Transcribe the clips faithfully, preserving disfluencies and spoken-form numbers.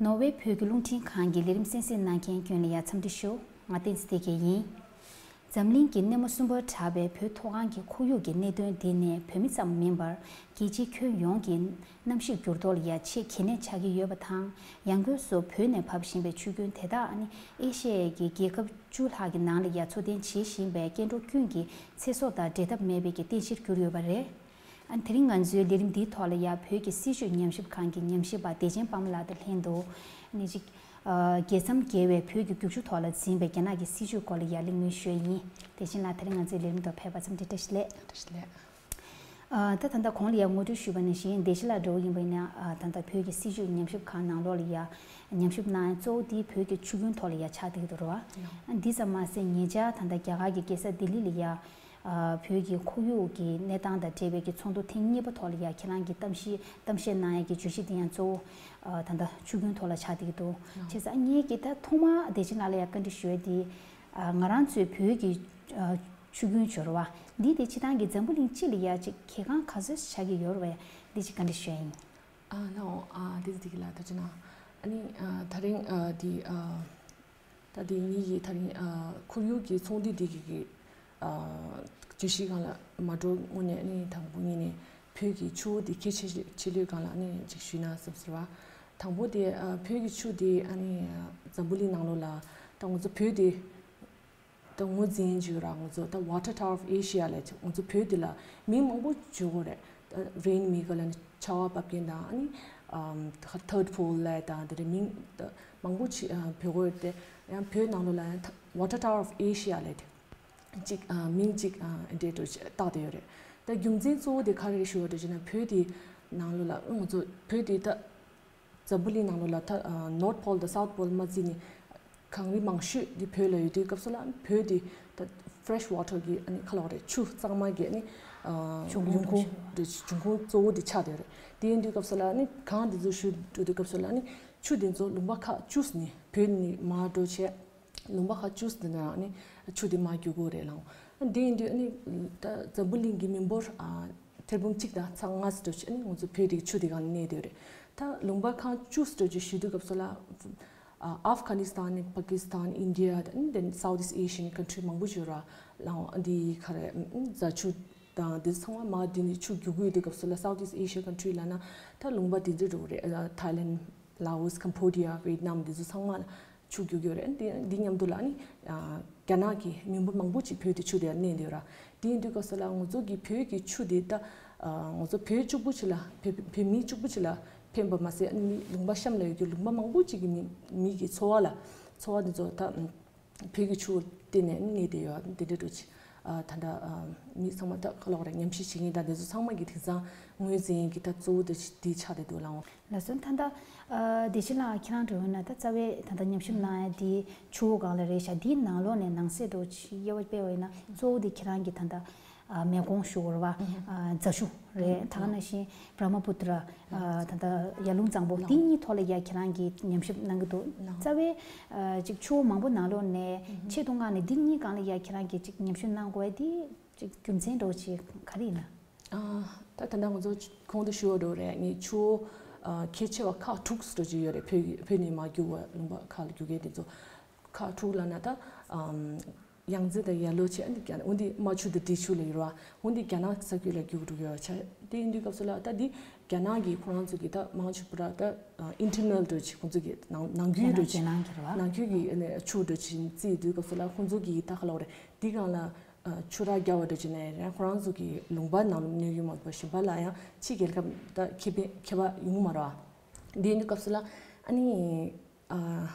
ནོར་ཝེ་བོད་ཀྱི་རླུང་འཕྲིན་ཁང་གི་ལས་རིམ་གསན་གཟིགས་གནང་མཁན་ཁྱོན་ལ་ཡ་འཚམས་འདྲི་ཞུ། ང་བསྟན་འཛིན་བདེ་སྐྱིད་ཡིན། འཛམ་གླིང་གི་སྣེ་མོ་གསུམ་པར་གྲགས་པའི་བོད་མཐོ་སྒང་གི་ཁོར་ཡུག་གི་གནད་དོན་འདི་ནི་བོད་མི་ཙམ་མིན་པར་རྒྱལ་སྤྱིའི་ཁྱོན་ཡོངས་ཀྱི་གནམ་གཤིས་འགྱུར་ལྡོག་ལ་ཡ་ཆེས་གལ་གནད་ཆགས་ཀྱི་ཡོད་པ་དང་། ཡང་སྒོས་སུ་བོད་ནས་བབས་བཞིན་པའི་ཆུ་རྒྱུན་དེ་དག་ནི་ཨེ་ཤ་ཡའི་གི་རྒྱལ་ཁབ་བཅུ་ལྷག་གི་ནང་ལ་ཡ་འཚོ་རྟེན་བྱེད་བཞིན་པའི་སྐྱེ་འགྲོ་ཀུན་གྱི་ཚེ་སྲོག་དང་འབྲལ་ཐབས་མེད་པའི་གི་རྟེན་གཞིར་གྱུར་ཡོད་པ་རེད། ཨ་ནི་དེ་རིང་ང་ཚོའི་ལས་རིམ་འདིའི་ཐོག་ལ་ཡ་བོད་ཀྱི་སྲིད་བྱུས་ཉམས་ཞིབ་ཁང་གི་ཉམས་ཞིབ་པ་བདེ་ཆེན་དཔལ་མོ་ལགས་དང་ལྷན་དུ་ནི་ཅིག་ཨ་རྒྱལ་མཚམས་བརྒལ་བའི་བོད་ཀྱི་རྒྱུག་ཆུ་ཐོག་ལ་འཛིན་པའི་རྒྱ་ནག་གི་སྲིད་བྱུས་སྐོར་ལ་ཡ་གླེང་མོལ་ཞུ་ཡ་ཡིན། བདེ་ཆེན་ལགས་དེ་རིང་ང་ཚོའི་ལས་རིམ་ཐོག་ཕེབས་པར་འཚམས་འདྲི་བཀྲ་ཤིས་བདེ་ལེགས། བཀྲ་ཤིས་བདེ་ལེགས། ཨ་ད་ད་ལྟ་གོང་ལ་ཡ་ངོ་སྤྲོད་ཞུས་པ་ནང་བཞིན་བདེ་ཆེན་ལགས་འདྲ་བོ་ཡིན་པ་ཡིན་ན་ཨ་ད་ལྟ་བོད་ཀྱི་སྲིད་བྱུས་ཉམས་ཞིབ་ཁང་ནང་ལོགས་ལ་ཡ་ཉམས་ཞིབ་གནང་ཡ་གཙོ་བོ་དེ་བོད་ཀྱི་ཆུ་རྒྱུན་ཐོག་ལ་ཡ་ཆགས་བསྡད་ཀྱི་འདུག་རེད་བ། འདི་ཙམ་མ་ཟད་ཉེ་ཆར་ད་ལྟ་རྒྱ་གར་གྱི་རྒྱལ་ས་ལྡི་ལི་ལ་ཡ་ཨ་བོད་ཀྱི་ཁོར་ཡུག་གི་གནས་སྟངས་དང་འབྲེལ་བའི་གི་ཚོགས་འདུ་ཐེངས་གཉིས་པ་ཐོག་ལ་ཡ་ཁྱེད་རང་གིས་གཏམ་བཤད་གཏམ་བཤད་གནང་ཡ་གི་བརྗོད་གཞི་དེ་ཡང་གཙོ་བོ་ཨ་ད་ལྟ་ཆུ་རྒྱུན་ཐོག་ལ་ཆགས་བསྡད་ཀྱི་འདུག་བྱས་ཙང་ངས་གི་ད་ཐོག་མར་བདེ་ཆེན་ལགས་ལ་ཡ་བཀའ་འདྲི་ཞུ་ཡ་དེ་ཨ་ང་རང་ཚོའི་བོད་ཀྱི་ཨ་ཆུ་རྒྱུན་སྦྱོར་བ་འདི་དེ་སྤྱིར་བཏང་གི་འཛམ་བུ་གླིང་སྤྱི་ལ་ཡ་ཅིག་གལ་འགངས་ག་ཚོད་ཆགས་ཀྱི་ཡོད་རེད་བས། འདི་ཅིག་བཀའ་འདྲི་ཞུ་ཡ་ཡིན། ཨ་ལའོ། ཨ་དེ་དེ་གི་ལ་ད་ཅི་ན་ཨ་ནི་ཨ་ད་རིང་ཨ་དེ་ཨ་ད་དེ་ངེད་ཀྱི་ད་རིང་ཨ་ཁོར་ཡུག་གི་ཚོགས་འདུ་དེ་གི་གི་ཨ་བརྗོད་གཞི་སྒང་ལ་མ་འགྲོ་སྔོན་ནས་ཨ་ནི་དང་པོ་ངེད་ནས་བོད་ཀྱི་ཆུ་བོ་དེ་གལ་ཆེ་ཆེ་ལོས་སྒང་ལ་ཨ་ནི་ཅིག་ཞུས་ན་བསམ་ཟེར་བ། དང་པོ་དེ་ཨ་བོད་ཀྱི་ཆུ་དེ་ཨ་ནི་ཨ་འཛམ་བུ་གླིང་ནང་ལོགས་ལ་ད་ང་ཚོ་བོད་དེ། ད་ངོས་འཛིན་བྱེད་ར་ང་ཚོ་ད་Water Tower of Asia ལས་ང་ཚོ་བོད་འདི་ལ་མིང་མང་པོ་བརྗོད་དགོས་རེད། ད་རེན་མི་ག་ལ་ནི་ཆར་པ་འབབ་མཁན་དང་ཨ་ནི་ཨམ་Third Pole ལས་དང་དེ་རེད་མིང་ད་མང་པོ་ཅིག་ཨ་བོད་དགོས་རེད་དེ། ཡང་བོད་ནང་ལོགས་ལ་ཡང་Water Tower of Asia ལས་དེ་ཅིག་ཨ་མིང་ཅིག་ཨ་འདྲེ་འགྲོ་ཅིག་བཏགས་བསྡད་ཡོད་རེད། ད་རྒྱུ་མཚན་གཙོ་བོ་དེ་ག་རེ་རེད་ཞུ་བ་འདྲ་བྱས་ན་བོད་དེ་ནང་ལོགས་ལ་ང་ཚོ་བོད་དེ་ད། འཛམ་བུ་གླིང་ནང་ལོགས་ལ་ད་ཨ་North Pole དང་South Pole མ་བརྩིས་ནས་གངས་རི་མང་ཤོས་འདི་བོད་ལ་ཡོད་དུས་སྐབས་སུ་ལ་བོད་འདི་ད་fresh water གི་ཨ་ནི་ཁ་ལོག་རེད་ཆུ་གཙང་མ་གི་ཨ་ནི་ཨ་འབྱུང་ཁུངས་ཡོང་ཁུངས་འདི་འབྱུང་ཁུངས་གཙོ་བོ་འདི་ཆགས་བསྡད་རེད། དེ་ཡིན་དུས་སྐབས་སུ་ལ་ཨ་ནི་གངས་འདི་ཚོ་ཞུ་འགྲོ་དུས་སྐབས་སུ་ལ་ཨ་ནི་ཆུ་འདི་ཚོ་ལུང་པ་ཁག་བཅུ་ནས་བོད་ནས་མར་འགྲོ་བྱས། ལུང་པ་ཁག་བཅུ་དེ་ནང་ནས་ཆུ་དེ་མར་རྒྱུག་གི་རེད་ལགས། དེ་ཡིན་དུས་ཨ་ནི་ད་འཛམ་བུ་གླིང་གི་མི་འབོར་ཨ་ཐེར་འབུམ་གཅིག་དང་ཚེག་ལྔ་ཙམ་འདྲ་ཅིག་ཨ་ནི་ང་ཚོ་བོད་རིགས་ཆུ་དེ་སྒང་ལ་གནས་བསྡད་ཡོད་རེད། ད་ལུང་པ་ཁག་བཅུ་ཙམ་འདྲ་ཅིག་ཞུ་དུས་སྐབས་སུ་ལ་ཨ་ཨབ་གྷ་ནི་སི་ཐན་ནས་པ་ཀི་སི་ཐན་ཨིན་ཌི་ཡ་དང་ཨ་ནི་དེ་ནས་Southeast Asian country མང་པོ་ཅིག་ཡོད་ར་ལགས། འདི་ག་རེ་རྫ་ཆུ་དང་འདི་ཚང་མ་མར་འདི་ནས་ཆུ་རྒྱུག་གི་ཡོད་དུས་སྐབས་སུ་ལ་Southeast Asia country ལབ་ན་ད་ལུང་པ་འདི་འདྲ་འགྲོ་གི་རེད། ཨ་Thailand། Laos, Cambodia, Vietnam འདི་ཚོ་ཚང་མ་ལ་ཆུ་རྒྱུག་ཡོད་རེད། འདི་འདི་མཉམ་དུ་ལ་ཨ་ནི་ཨ་རྒྱ་ནག་གི་མི་འབོར་མང་པོ་ཅིག་བོད་དུ་ཆུ་དེ་གནས་བསྡད་ཡོད་ར། དེ་ཡིན་དུས་སྐབས་སུ་ལ་ང་ཚོ་གི་བོད་ཀྱི་ཆུ་དེ་ད་ཨ་ང་ཚོ་བོད་གཅིག་པུ་ཅིག་ལ་བོད་བོད་མི་གཅིག་པུ་ཅིག་ལ་ཕན་པ་མ་ཟད་ཨ་ནི་མི་ལུང་པ་གཤམ་ལ་ཡོད་རྒྱུ་ལུང་པ་མང་པོ་ཅིག་གི་མི་མི་གི་འཚོ་བ་ལ་འཚོ་བ་འདི་ཚོ་ད་བོད་ཀྱི་ཆུ་བརྟེན་ནས་གནས་བསྡད་ཡོད། འདི་འདྲ་འགྲོ་ཅི། ཨ་ད་ལྟ་ཨ་མི་ཚང་མ་ད་ཁ་ལོག་རེ་ཉམས་ཞིབ་བྱེད་མཁན་དང་འདི་ཚོ་ཚང་མ་གི་དེང་སང་ངོས་འཛིན་གྱི་ད་གཙོ་བོ་དེ་འདི་ཆགས་བསྡད་འདུག་ལགས། ལགས་སོ། ད་ལྟ་ཨ་བདེ་ཆེན་ལགས་ཁྱེད་རང་འགྲོ་ཡོང་ན་ད་རྩ་བའི་ད་ལྟ་ཉམས་ཞིབ་གནང་ཡ་འདི་ཆུ་བོ་སྒང་ལ་རེད་ཤག་འདིའི་ནང་ལོགས་ནས་ནང་གསེས་འགྲོ་ཅི་དབྱེ་བ་སྤེལ་བ་ཡིན་ན་གཙོ་བོ་དེ་ཁྱེད་རང་གི་ད་ལྟ་ཨ་མེ་ཀོང་ཞུ་དགོས་རེད་བ། ཨ་རྫ་ཆུ་རེད། ད་ག་ནང་བཞིན་བྷྲ་མ་པུ་ཏྲ། ཨ་ད་ལྟ་ཡར་ཀླུང་གཙང་པོ་འདི་གཉིས་ཐོག་ལ་ཡ་ཁྱེད་རང་གིས་ཉམས་ཞིབ་གནང་གི་འདུག་རྩ་བའི་ཨ་ཅིག་ཆུ་བོ་མང་པོ་ནང་ལོགས་ནས་ཆེད་དུ་མངགས་ནས་འདི་གཉིས་སྒང་ལ་ཡ་ཁྱེད་རང་གིས་ཅིག་ཉམས་ཞིབ་གནང་དགོས་ཡ་འདི་ཅིག་རྒྱུ་མཚན་འདྲ་བོ་ཅིག་ག་རེ་ཡིན་ན། ཨ་ད་ད་ལྟ་ང་ཚོ་གོང་དུ་ཞུ་བ་འདྲ་བོ་རེད། ངས་ཆུ་བོ་ཨ་གལ་ཆེ་བ་ཁག་དྲུག་འདྲ་ཅིག་ཡོད་རེད། བོད་ཀྱི་བོད་ནས་མར་རྒྱུག་པ་ལུང་པ་ཁག་ལ་རྒྱུག་མཁན་དེ་ཚོ་ཁག་དྲུག་ལབ་ན་ད་ཨམ། ཡང་རྩེ་དང་ཡར་ཀླུང་བྱས་འདི་རྒྱ་ནག་འོན་ཏེ་རྨ་ཆུ་དང་འབྲི་ཆུ་ལ་ཡོད་ར། འོན་ཏེ་རྒྱ་ནག་ས་ཁུལ་ལ་རྒྱུག་འགྲོ་གི་ཡོད་ཆ། དེ་ཡིན་དུས་སྐབས་སུ་ལ་ད་འདི་རྒྱ་ནག་གི་ཁོ་རང་ཚོ་གི་ད་མང་ཆེ་བ་ད་ཨིན་ཊར་ནལ་འདྲ་ཅིག་ཁོང་ཚོ་གི་ནང་ནང་ཁུལ་འདྲ་ཅིག་རྒྱ་ནག་གི་རེད་བ། ནང་ཁུལ་གི་ཨ་ནི་ཆུ་འདྲ་ཅིག་རྩིས་དུས་སྐབས་སུ་ལ་ཁོང་ཚོ་གི་ད་ག་ལབ་རེད། འདི་སྒང་ལ་ཨ་ཆུ་རགས་རྒྱག་པ་འདྲ་ཅིག་ན་ཡང་ཁོ་རང་ཚོ་གི་ལུང་པ་ནང་ལ་གནོད་ཀྱི་མ་གཏོགས་གཞན་པ་ལ་ཡང་ཕྱི་རྒྱལ་ཁབ་ད་ཁེ་ཕན་ཁེ་བ་ཡོང་གི་མ་རེད་བ། འདི་ཡིན་དུས་སྐབས་སུ་ལ་ཨ་ནི་ཨ།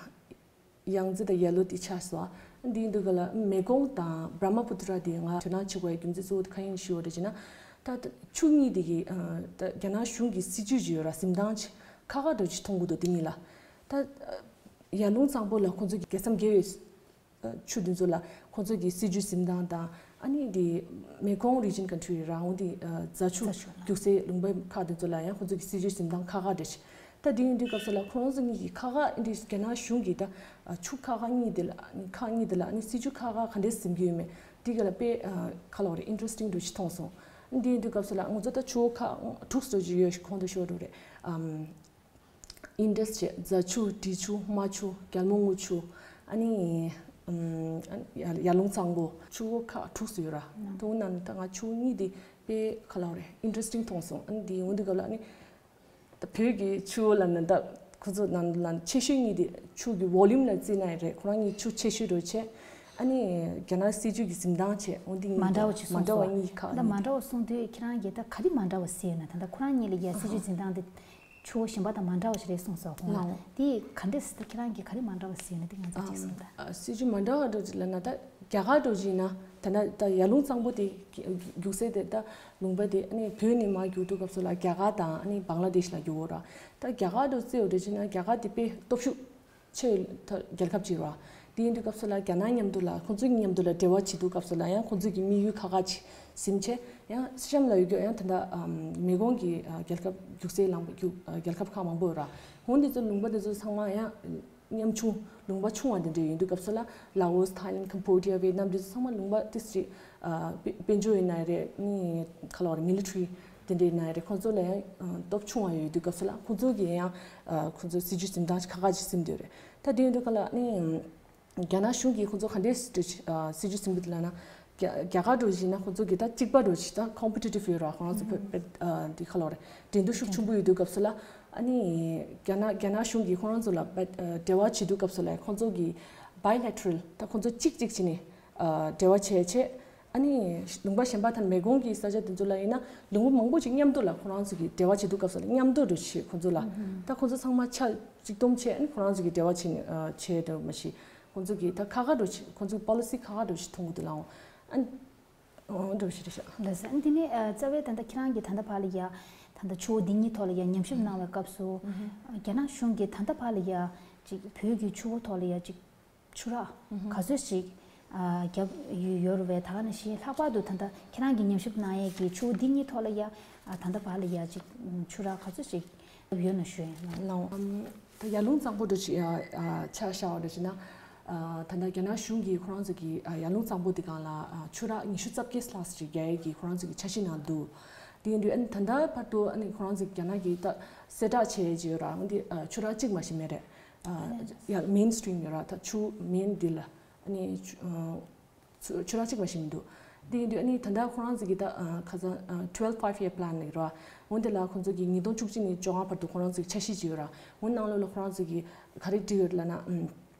ཡང་རྩེ་དང་ཡར་ཀླུང་དེ་ཆགས་སོང་། འདི་འདུག་ག་ལ་མེ་ཀོང་དང་བྷྲ་མ་པུ་ཏྲ་དེ་ང་དོ་སྣང་བྱེད་དགོས་ཡ་རྒྱུ་མཚན་གཙོ་བོ་དེ་གང་ཡིན་ཞུ་བ་འདྲ་བྱས་ན། ད་ཆུ་གཉིས་དེ་གི་ད་རྒྱ་ནག་གཞུང་གི་སྲིད་ཇུས་ཅིག་ཡོད་ར། གཟིམ་ཐང་ཅིག་ཁག་ཁག་འདྲ་ཅིག་མཐོང་གི་འདུག་དེ་གཉིས་ལ། ད་ཡར་ཀླུང་གཙང་པོ་ལ་ཁོང་ཚོ་གི་རྒྱལ་མཚམས་བརྒལ་བའི་ཆུ་དེ་ཚོ་ལ་ཁོང་ཚོ་གི་སྲིད་ཇུས་གཟིམ་ཐང་དང་ཨ་ནི་དེ་མེ་ཀོང་རི་ཇན་ཀན་ཊི་རི་རང་དེ་རྫ་ཆུ་རྒྱུག་སའི་ལུང་པ་ཁག་དེ་ཚོ་ལ་ཡང་ཁོང་ཚོ་གི་སྲིད་ཇུས་གཟིམ་ཐང་ཁག་ཁག་འདྲ་ཞིག་ད་དེ་ཡིན་དུས་སྐབས་སུ་ལ་ཁོང་ཚོ་གཉིས་ཀྱིས་ཁག་ཁག་འདི་རྒྱ་ནག་གཞུང་གིས་ད་ཆུ་ཁག་ཁག་གཉིས་དེ་ལ་ཁག་གཉིས་དེ་ལ་ཨ་ནི་སྲིད་ཇུས་ཁག་ཁག་ག་འདྲས་འཛིན་གྱི་ཡོད་མེད་དེ་ག་ལ་དཔེ་ག་ལབ་རེད། ཨིན་ཊ་རེ་སི་ཊིང་འདྲ་ཞིག་མཐོང་སོང་། དེ་ཡིན་དུས་སྐབས་སུ་ལ་ང་ཚོ་ད་ཆུ་ཁག་དྲུག་ཙམ་ཅིག་ཡོད་ཞིག་གོང་དུ་ཞུ་བ་འདྲ་རེད། ཨམ། ཨིན་ཌས་བྱས། རྫ་ཆུ། འབྲི་ཆུ། རྨ་ཆུ། རྒྱལ་མོ་རྔུལ་ཆུ། ཨ་ནི་ཨམ། ཨ་ནི་ཡར་ཡར་ཀླུང་གཙང་པོ། ཆུ་བོ་ཁག་དྲུག་ཙམ་ཡོད་ར། ད་འོ་ནང་ནས་ད་ང་ཆུ་བོ་གཉིས་དེ་དཔེ་ག་ལབ་རེད། ཨིན་ཊ་རེ་སི་ཊིང་མཐོང་སོང་། ཨ་ནི་དེ་འོ་འདི་སྐབས་ལ་ཨ་ནི་ད་བོད་ཀྱི་ཆུ་བོ་ལབ་ན་ད་ཁོ་ཚོ་ནང་ལ་ཆེ་ཤོས་གཉིས་དེ་ཆུ་གི་ཝོ་ལུམ་ལ་བརྩིས་ན་ཡང་རེད། ཁོ་རང་གཉིས་ཆུ་ཆེ་ཤོས་འདྲ་བྱས། ཨ་ནི་རྒྱ་ནག་སྲིད་ཇུས་ཀྱི་འཛིན་སྟངས་བྱས། འོ་འདི་གཉིས་མ་འདྲ་བ་ཅིག་མ་གསུངས་འདྲ་བ་སོང་། གཉིས་ཁག་ད་གཉིས། མ་འདྲ་བ་གསུངས་དུས་ཁྱེད་རང་གིས་ད་ག་རེ་མ་འདྲ་བ་གཟིགས་ཡོད་ན། ད་ལྟ་ཁོ་རང་གཉིས་ལ་ཡ་སྲིད་ཇུས་འཛིན་སྟངས་དེ་ཆུ་བོ་གཞན་པ་དང་མ་འདྲ་བ་ཞིག་རེད་གསུངས་སོང་། ཁོང་ལ་ལའོ། དེ་ག་འདྲས་སྲིད། ད་ཁྱེད་རང་གིས་ག་རེ་མ་འདྲ་བ་གཟིགས་ཡོད་ན་དེ་ང་ཚོས་ཅིག་གསུངས་དང་། ཨ། སྲིད་ཇུས་མ་འདྲ་བ་འདྲ་ཅིག་ལབ་ན། ད་རྒྱ་གར་འདྲ་ཅིག་ཡིན་ན། ད་ལྟ་ད་ཡར་ཀླུང་གཙང་པོ་དེ་རྒྱུགས་སའི་དེ་ད་ལུང་པ་དེ་ཨ་ནི་བོད་ནས་མར་རྒྱུག་དུས་སྐབས་སུ་ལ་རྒྱ་གར་དང་ཨ་ནི་བང་ལ་དེཤ་ལ་རྒྱུག་གོ་ར། ད་རྒྱ་གར་འདྲ་བརྩིས་པ་འདྲ་ཅིག་ན་རྒྱ་གར་དེ་དཔེ་སྟོབས་ཤུགས་ཆེ་ད་རྒྱལ་ཁབ་ཅིག་ར། དེ་ཡིན་དུས་སྐབས་སུ་ལ་རྒྱ་ནག་མཉམ་དུ་ལ་ཁོང་ཚོའི་མཉམ་དུ་ལ་འབྲེལ་བ་བྱེད་དུས་སྐབས་སུ་ལ་ཡང་ཁོང་ཚོའི་གི་དམིགས་ཡུལ་ཁག་ཁག་ཅིག་ཟིན་བྱས། ཡང་སེ་ཤམ་ལ་ཡོད་རྒྱུ་ཡང་ད་ལྟ་ཨམ། མེ་གོང་གི་ཨ། རྒྱལ་ཁབ་རྒྱུགས་སའི་ལུང་པ་རྒྱུག་ཨ། རྒྱལ་ཁབ་ཁག་མང་པོ་ཡོད་ར། འོ་འདི་ཚོ་ལུང་པ་འདི་ཚོ་ཚང་མ་ཡང་ཉམ་ཆུང་། ལུང་པ་ཆུང་བ་འདི་འདྲ་ཡིན་དུས་སྐབས་སུ་ལ་ལའོ་སི། ཐའི་ལེན། ཀམ་བོ་ཌི་ཡ། ཝེ་ཏི་ནམ། འདི་ཚོ་ཚང་མ་ལུང་པ་ཏིས་ཅིག་ཨ། དཔེ་དཔལ་འབྱོར་ཡིན་ན་རེད། ནི་ག་ལབ་རེད། མི་ལི་ཊ་རི་འདི་འདྲ་ཡིན་ན་རེད། ཁོང་ཚོ་ལ་ཡང་ཨ། སྟོབས་ཆུང་བ་ཡོད་དུས་སྐབས་སུ་ལ་ཁོང་ཚོ་གི་ཡང་ཨ། ཁོང་ཚོ་སྲིད་ཇུས་འཛིན་སྟངས་ཁག་ཁག་ཅིག་ཟིན་འདོད་རེད། ད་དེ་ཡིན་དུས་ག་ལ་ནི། རྒྱ་ནག་གཞུང་གིས་ཁོང་ཚོ་ག་འདྲས་སྲིད་ཨ། སྲིད་ཇུས་ཟིན་པ་དེ་ལབ་ན། རྒྱ་རྒྱ་གར་འདྲ་བྱས་ན་ཁོང་ཚོ་གི་ད་གཅིག་པ་འདྲ་བྱས་ད་ཀོམ་པི་ཊི་ཊིབ་ཡོད་ར། ཁོ་རང་ཚོ་བོད་བོད་ཨ། འདི་ག་ལབ་རེད། འགྲན་བསྡུར་ཤུགས་ཆེན་པོ་ཡོད་དུས་སྐབས་སུ་ལ། ཨ་ནི་རྒྱ་ནག་རྒྱ་ནག་གཞུང་གིས་ཁོ་རང་ཚོ་ལ་བེད་ཨ། འབྲེལ་བ་བྱེད་དུས་སྐབས་སུ་ལ་ཁོང་ཚོ་གི་བའི་ལེ་ཊ་རལ། ད་ཁོང་ཚོ་གཅིག་གཅིག་བྱས་ནས་ཨ། འབྲེལ་བ་བྱས་བྱས། ཨ་ནི་ལུང་པ་གཞན་པ་དང་མེ་གོང་གི་ས་ཆ་དེ་ཚོ་ལ་ཡིན་ན་ལུང་པ་མང་པོ་ཅིག་མཉམ་དུ་ལ་ཁོ་རང་ཚོ་གི་འབྲེལ་བ་བྱེད་དུས་སྐབས་སུ་ལ་མཉམ་དུ་འདྲ་བྱས། ཁོང་ཚོ་ལ་ད་ཁོང་ཚོ་ཚང་མ་ཆ་གཅིག་བསྡོམས་བྱས། ཨ་ནི་ཁོ་རང་ཚོ་གི་འབྲེལ་བ་བྱེད་ནས་ཨ། བྱས་འདྲ་མ་གཞི། ཁོང་ཚོ་གིས་ད་ཁག་ཁག་འདྲ་ཞིག་ཁོང་ཚོ་གི་པོ་ལི་སི་ཁག་ཁག་འདྲ་ཞིག་མཐོང་གི་འདུག་ལགས། ཨ་ནི་འོ་འདྲ་ཞིག་རེད་ཤག་ལགས་སོ། ཨ་ནི་དེ་ནས་ཨ། རྩ་བའི་ད་ལྟ་ཁྱེད་རང་གིས་ད་ལྟ་བར་ལ་ཡ་ད་ལྟ་ཆུ་བོ་འདི་གཉིས་ཐོག་ལ་ཡ་ཉམས་ཞིབ་གནང་བའི་སྐབས་སུ། རྒྱ་ནག་གཞུང་གིས་ད་ལྟ་བར་ལ་ཡ་ཅིག་བོད་ཀྱི་ཆུ་བོ་ཐོག་ལ་ཡ་ཅིག་ཆུ་རགས་ག་ཚོད་ཅིག་ཨ། བརྒྱབ་ཡོད་ཡོད་རེད་པས། ད་ག་ནང་བཞིན་ལྷག་པར་དུ་ད་ལྟ་ཁྱེད་རང་གིས་ཉམས་ཞིབ་གནང་ཡས་ཀྱི་ཆུ་བོ་འདི་གཉིས་ཐོག་ལ་ཡ་ཨ། ད་ལྟ་བར་ལ་ཡ་ཅིག་ཆུ་རགས་ག་ཚོད་ཅིག་བརྒྱབ་ཡོད་ན་ཞུ་ཡིན། ལགས། ཨམ། ད་ཡར་ཀླུང་གཙང་པོ་འདྲ་ཅིག་ཨ། ཆ་བཞག་པ་འདྲ་ཅིག་ན། ཨ། ད་ལྟ་རྒྱ་ནག་གཞུང་གིས་ཁོ་རང་ཚོ་གི་ཨ། ཡར་ཀླུང་གཙང་པོ་དེ་སྒང་ལ་ཨ། ཆུ་རགས་ཉི་ཤུ་རྩ་བརྒྱད་ལྷག་ཙམ་ཅིག་རྒྱག་ཡས་ཀྱི་ཁོ་རང་ཚོ་གི་འཆར་གཞི་ནང་འདུག་དེ་ཡིན་དུས་ཨ་ནི་ད་ལྟ་བར་དུ་ཨ་ནི་ཁོ་རང་ཚོ་རྒྱ་ནག་གིས་ད་གསལ་བསྒྲགས་བྱས་ཡས་ཅིག་ཡོད་ར། འོན་ཏེ་ཨ། ཆུ་རགས་གཅིག་མ་ཞིག་མེད་རེད། ཨ། ཡ། མེན་སི་ཊི་རིམ་ཡོད་ར། ད་ཆུ་མེན་འདི་ལ་ཨ་ནི་ཆུ་ཨ། ཆུ་ཆུ་རགས་གཅིག་མ་ཞིག་མི་འདུག་དེ་ཡིན་དུས་ཨ་ནི་ད་ལྟ་ཁོ་རང་ཚོ་གི་ད་ཨ། ཁ་སང་ཨ། ཊུ་ཝེལ་ཕའི་ཝི་ཡར་པི་ལན་ལབ་ཀྱི་རེད་པ། འོ་འདི་ལ་ཁོང་ཚོ་གི་ཉིས་སྟོང་བཅུ་གཅིག་ནས་བཅོ་ལྔ་བར་དུ་ཁོ་རང་ཚོ་གི་འཆར་གཞི་ཅིག་ཡོད་ར། འོ་ནང་ལོགས་ལ་ཁོ་རང་ཚོ་གི་ག་རེ་བྲིས་ཡོད་ལབ་ན། ཨམ།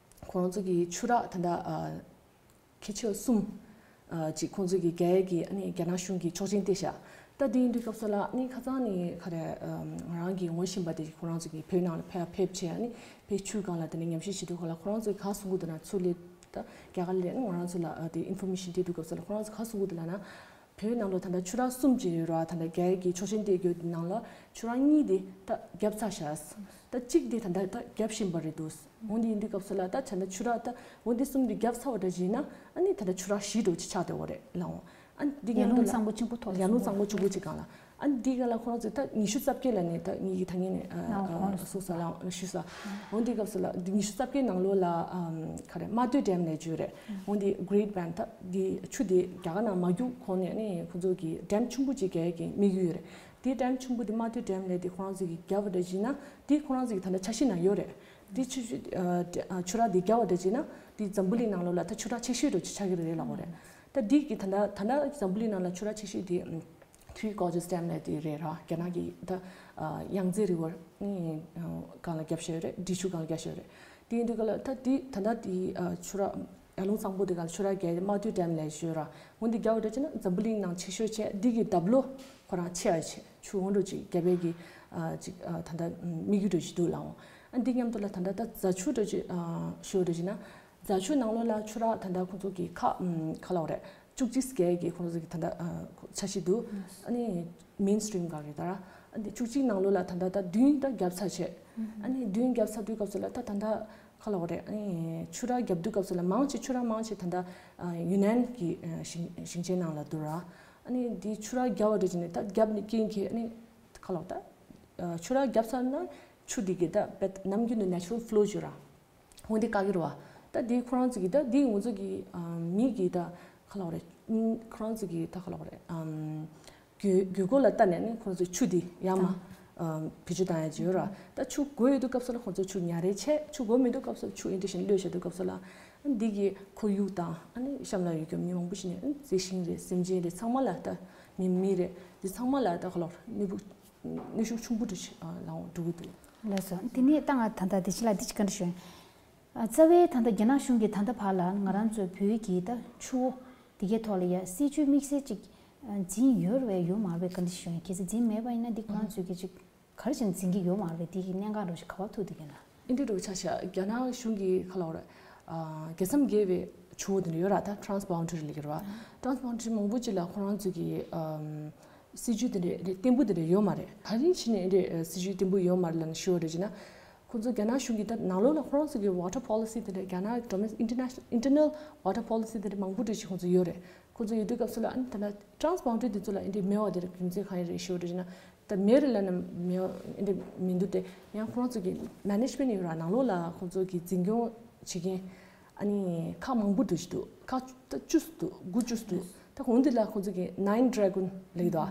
ཁོ་རང་ཚོ་གི་ཆུ་རགས་ད་ལྟ་ཨ། ཁེ་ཆེ་བ་གསུམ་ཨ། ཅིག་ཁོང་ཚོ་གི་རྒྱ་ཡིག་གི་ཨ་ནི་རྒྱ་ནག་གཞུང་གིས་ཆོག་མཆན་སྤྲད་ཤག་ད་དེ་ཡིན་དུས་སྐབས་སུ་ལ་ཨ་ནི་ཁ་སང་ནས་ག་རེ་ཨ། ང་རང་གིས་ངོ་ཤེས་པ་དེ་ཁོ་རང་ཚོ་གི་བོད་ནང་ལ་ཕེབས་ཕེབས་བྱས། ཨ་ནི་བོད་ཆུ་སྒང་ལ་དེ་ནས་ཉམས་ཞིབ་བྱེད་དུས་སྐབས་ལ་ཁོ་རང་ཚོས་ག་གསུང་གི་འདུག་ན། ཚུར་སླེབས་ད་རྒྱ་གར་ལ་ང་རང་ཚོ་ལ་ཨ། དེ་ཨིན་ཕོར་མེ་ཤན་སྤྲད་དུས་སྐབས་སུ་ལ་ཁོ་རང་ཚོས་ག་གསུང་གི་འདུག་ལབ་ན། བོད་ནང་ལོགས་ད་ལྟ་ཆུ་རགས་གསུམ་ཅིག་ཡོད་ར། ད་ལྟ་རྒྱ་ཡིག་གི་ཆོག་མཆན་སྤྲད་རྒྱུ་དེ་ནང་ལ་ཆུ་རགས་གཉིས་དེ་ད་བརྒྱབ་ཚར་ཤག་ད་གཅིག་དེ་ད་ལྟ་ད་བརྒྱབ་བཞིན་པ་རེད་འདུག་འོ་འདི་ཡིན་དུས་སྐབས་སུ་ལ་ད་ད་ལྟ་ཆུ་རགས་ད་འོ་འདི་གསུམ་དེ་བརྒྱབ་ཚར་བ་འདྲ་ཅིག་ཡིན་ན། ཨ་ནི་ད་ལྟ་ཆུ་རགས་བཞི་འདྲ་ཅིག་ཆགས་བསྡད་ཡོད་རེད་ལགས། ཨ་ནི་འདི་ཡར་ཀླུང་གཙང་པོ་ཆེན་པོ་ཐོག་ལ། ཡར་ཀླུང་གཙང་པོ་ཆེན་པོ་ཅིག་སྒང་ལ། ཨ་ནི་འདི་སྒང་ལ་ཁོ་རང་ཚོས་ད་ཉི་ཤུ་རྩ་བརྒྱད་ལ་ནི་ད་ངེད་ཀྱིས་ད་ངེད་ནས་ཨ། ཨ། གསུངས་ས་ལ་ཞུས་ས། འོ་འདི་སྐབས་སུ་ལ་འདི་ཉི་ཤུ་རྩ་བརྒྱད་ནང་ལོགས་ལ་ཨམ། ག་རེ། རྨ་སྟོད་ཌེམ་ལབ་ཅིག་ཡོད་རེད། འོ་འདི་གྷི་རེ་ཊི་བྷན་ད་འདི་ཆུ་འདི་རྒྱ་གར་ནང་མ་རྒྱུག་གོང་ནས་ནི་ཁོ་ཚོ་གིས་ཌེམ་ཆུང་པོ་ཅིག་རྒྱག་ཡས་ཀྱི་དམིགས་ཡུལ་ཡོད་རེད། འདི་ཌེམ་ཆུང་པོ་འདི་རྨ་སྟོད་ཌེམ་ལབ་འདི་ཁོ་རང་ཚོ་གིས་བརྒྱབ་པ་འདྲ་ཅིག་ཡིན་ན། འདི་ཁོ་རང་ཚོ་གི་ད་ལྟ་འཆར་གཞི་ནང་ཡོད་རེད། འདི་ཆུ་ཆུ་ཨ། ཌེ་ཨ། ཆུ་རགས་འདི་བརྒྱབ་པ་འདྲ་ཅིག་ཡིན་ན་འདི་འཛམ་བུ་གླིང་ནང་ལོགས་ལ་ད་ཆུ་རགས་ཆེ་ཤོས་འདྲ་ཅིག་ཆགས་ཀྱི་རེད་ལབ་པ་རེད། ད་འདི་གི་ད་ལྟ་ད་ལྟ་འཛམ་བུ་གླིང་ནང་ལ་ཆུ་རགས་ཆེ་ཤོས་འདི་ཨམ། Three Gorges Dam ལབ་དེ་རེད་ར། རྒྱ་ནག་གི་ད་ཨ། ཡང་ཙེ་རི་ཝར་ནི་ཨ། སྒང་ལ་བརྒྱབ་བཞག་ཡོད་རེད། འབྲི་ཆུ་སྒང་ལ་བརྒྱབ་བཞག་ཡོད་རེད། དེ་ཡིན་དུས་ག་ལ་ད་དེ་ད་ལྟ་དེ་ཨ། ཆུ་རགས་ཡར་ཀླུང་གཙང་པོ་དེ་ག་ལ་ཆུ་རགས་བརྒྱབ། རྨ་སྟོད་ཌེམ་ལབ་ཞུ་ར། འོ་འདི་བརྒྱབ་པ་འདྲ་བྱས་ན་འཛམ་བུ་གླིང་ནང་ཆེ་ཤོས་བྱས། འདི་གི་ཌབ་ལོ་ཁོ་རང་ཆེ་བ་བྱས། ཆུ་འོ་འདྲ་ཅིག་བརྒྱབ་པའི་གི་ཨ། ཅིག་ཨ། ད་ལྟ་དམིགས་ཡུལ་འདྲ་ཅིག་འདུག་ལགས། ཨ། འདི་མཉམ་དུ་ལ་ད་ལྟ་ད་རྫ་ཆུ་འདྲ་ཅིག་ཨ། ཞུ་འདྲ་བྱས་ན། རྫ་ཆུ་ནང་ལོགས་ལ་ཆུ་རགས་ད་ལྟ་ཁོང་ཚོ་གི་ཁག་ཨམ། ག་ལབ་དགོས་རེད། བཅུ་གཅིག་བརྒྱབ་ཀྱི་ཁོང་ཚོ་གི་ད་ལྟ་ཨ། འཆར་གཞི་འདུག་ཨ་ནི་མེན་སི་ཊི་རིམ་སྒང་རེད་ད་ར། ཨ་ནི་བཅུ་གཅིག་ནང་ལོགས་ལ་ད་ལྟ་ད་བདུན་ད་བརྒྱབ་ཚར་བྱས། ཨ་ནི་བདུན་བརྒྱབ་ཚར་དུས་སྐབས་སུ་ལ་ད་ད་ལྟ་ག་ལབ་དགོས་རེད། ཨ་ནི་ཆུ་རགས་བརྒྱབ་དུས་སྐབས་སུ་ལ་མང་ཆེ་ཆུ་རགས་མང་ཆེ་ད་ལྟ་ཨ། ཡུན་ནན་གྱི་ཨ། ཞིང་ཞིང་ཆེན་ནང་ལ་འདུག་ར། ཨ་ནི་འདི་ཆུ་རགས་བརྒྱབ་པ་འདྲ་བྱས་ནས་ད་བརྒྱབ་ནས་རྐྱེན་གྱིས་ཨ་ནི་ག་ལབ་དགོས་ད། ཨ། ཆུ་རགས་བརྒྱབ་ཚར་ན་ཆུ་འདི་གི་ད་བེད་ནམ་རྒྱུན་དུ་ནེ་ཅུ་རལ་ཕ་ལོ་ཞུ་ར། འོ་འདི་བཀག་གི་རེད་པ། ད་འདི་ཁོ་རང་ཚོ་གི་ད་འདི་ང་ཚོ་གི་ཨ། མི་གི་ད་ག་ལབ་དགོས་རེད། ཁོ་རང་ཚོ་གི་ད་ག་ལབ་དགོས་རེད། ཨམ། དགོས་དགོས་མཁོ་ལ་ལྟ་ནས་ནི་ཁོ་རང་ཚོ་ཆུ་འདི་ཡར་མར་ བེད་སྤྱོད་བཏང་ཡ་ཅིག་ཡོད་ར། ད་ཆུ་དགོས་ཡོད་དུས་སྐབས་སུ་ལ་ཁོང་ཚོ་ཆུ་ཉར་རེས་བྱས། ཆུ་དགོས་མེད་དུས་སྐབས་སུ་ཆུ་ཨེ་འདྲ་བཞིན་གློད་བཞག་དུས་སྐབས་སུ་ལ། འདི་གི་ཁོར་ཡུག་དང་ཨ་ནི་གཤམ་ལ་ཡོད་མཁན་མི་མང་པོ་ཞིག་ནས་རྩི་ཤིང་རེད། སེམས་ཅན་རེད། ཚང་མ་ལ་ད་མི་མི་རེད། འདི་ཚང་མ་ལ་ད་ག་ལོར་གནོད་པོ་གནོད་ཤུགས་ཆེན་པོ་འགྲོ་ལ་འགྲོ་གི་འདུག་ལགས་སོ། དེ་ནས་ད་ང་ད་ལྟ་དེ་ཕྱི་ལ་འདི་ཅིག་བཀའ་འདྲི་ཞུ། རྩ་བའི་ད་ལྟ་རྒྱ་ནག་གཞུང་གིས་ད་ལྟ་བར་ལ་ང་རང་ཚོའི་བོད་ཀྱི་ད་ཆུ་བོ་དེ་གའི་ཐོག་ལ་ཡ་སྲིད་ཇུས་དམིགས་བསལ་ཅིག་འཛིན་ཡོད་རེད་ཡོད་མ་རེད་བཀའ་འདྲི་ཞུ། གལ་སྲིད་འཛིན་མེད་པ་ཡིན་ན་འདི་ཁོ་རང་ཚོས་ཀྱི་ཅིག་ག་རེ་བྱས་ནས་འཛིན་གྱི་ཡོད་མ་རེད། དེ་གི་གནད་འགག་འདྲ་ཞིག་ག་པར་ཐུག་འདུག་གི་ན། ཨིན་ཌི་འགྲོ་ཆ་ཤ་རྒྱ་ནག་གཞུང་གི་ཁ་ལོ་ར་རྒྱལ་མཚམས་བརྒལ་བའི་ཆུ་བོ་དེ་འདྲ་ཡོད་ར། ད་ཊ་རན་སི་བའུན་ཌ་རི་ལབ་ཀྱི་རེད་བ། ཊ་རན་སི་བའུན་ཌ་རི་མང་པོ་ཅིག་ལ་ཁོ་རང་ཚོ་གི་སྲིད་ཇུས་དེ་འདྲ་བརྟན་པོ་དེ་འདྲ་ཡོད་མ་རེད། ག་རེ་བྱས་ནས་འདི་འདྲ་སྲིད་ཇུས་བརྟན་པོ་ཡོད་མ་རེད་ལབ་ནས་ཞུ་བ་རེད་ཅེ་ན། ཁོང་ཚོ་རྒྱ་ནག་གཞུང་གིས་ད་ནང་ལོགས་ལ་ཁོ་རང་ཚོ་གི་ཝ་ཊར་པོ་ལི་སི་དེ་འདྲ། རྒྱ་ནག་ཌོ་མེ་ཨིན་ཊར་ནེ་ཤ་ནལ་ཨིན་ཊར་ནལ་ཝ་ཊར་པོ་ལི་སི་དེ་འདྲ་མང་པོ་འདྲ་ཞིག་ཁོང་ཚོ་ཡོད་རེད། ཁོང་ཚོ་ཡོད་དུས་སྐབས་སུ་ལ་ཨ་ནི་ད་ལྟ་ཊ་རན་སི་བའུན་ཌ་རི་དེ་ཚོ་ལ་ཨེ་འདྲ་མེད་པ་དེ་རྒྱུ་མཚན་གང་ཡིན་རེད་ཞུ་བ་རེད་ཅེ་ན། ད་མེད་རེད་ལབ་ན་མེད་ཨེ་འདྲ་མི་འདུག་སྟེ། ཡང་ཁོ་རང་ཚོ་གི་མེ་ནེ་ཇི་མེན་ཊི་ཡོད་ར། ནང་ལོགས་ལ་ཁོང་ཚོ་གི་འཛིན་སྐྱོང་བྱེད་མཁན་ཨ་ནི་ཁག་མང་པོ་འདྲ་ཞིག་འདུག་ཁག་ད་བཅུ་ཙམ་འདུག་དགུ་བཅུ་ཙམ་འདུག་ད་ཁོང་འདི་ལ་ཁོང་ཚོ་གི་ནའིན་ཌི་རེ་གོན་ལབ་ཀྱི་འདུག་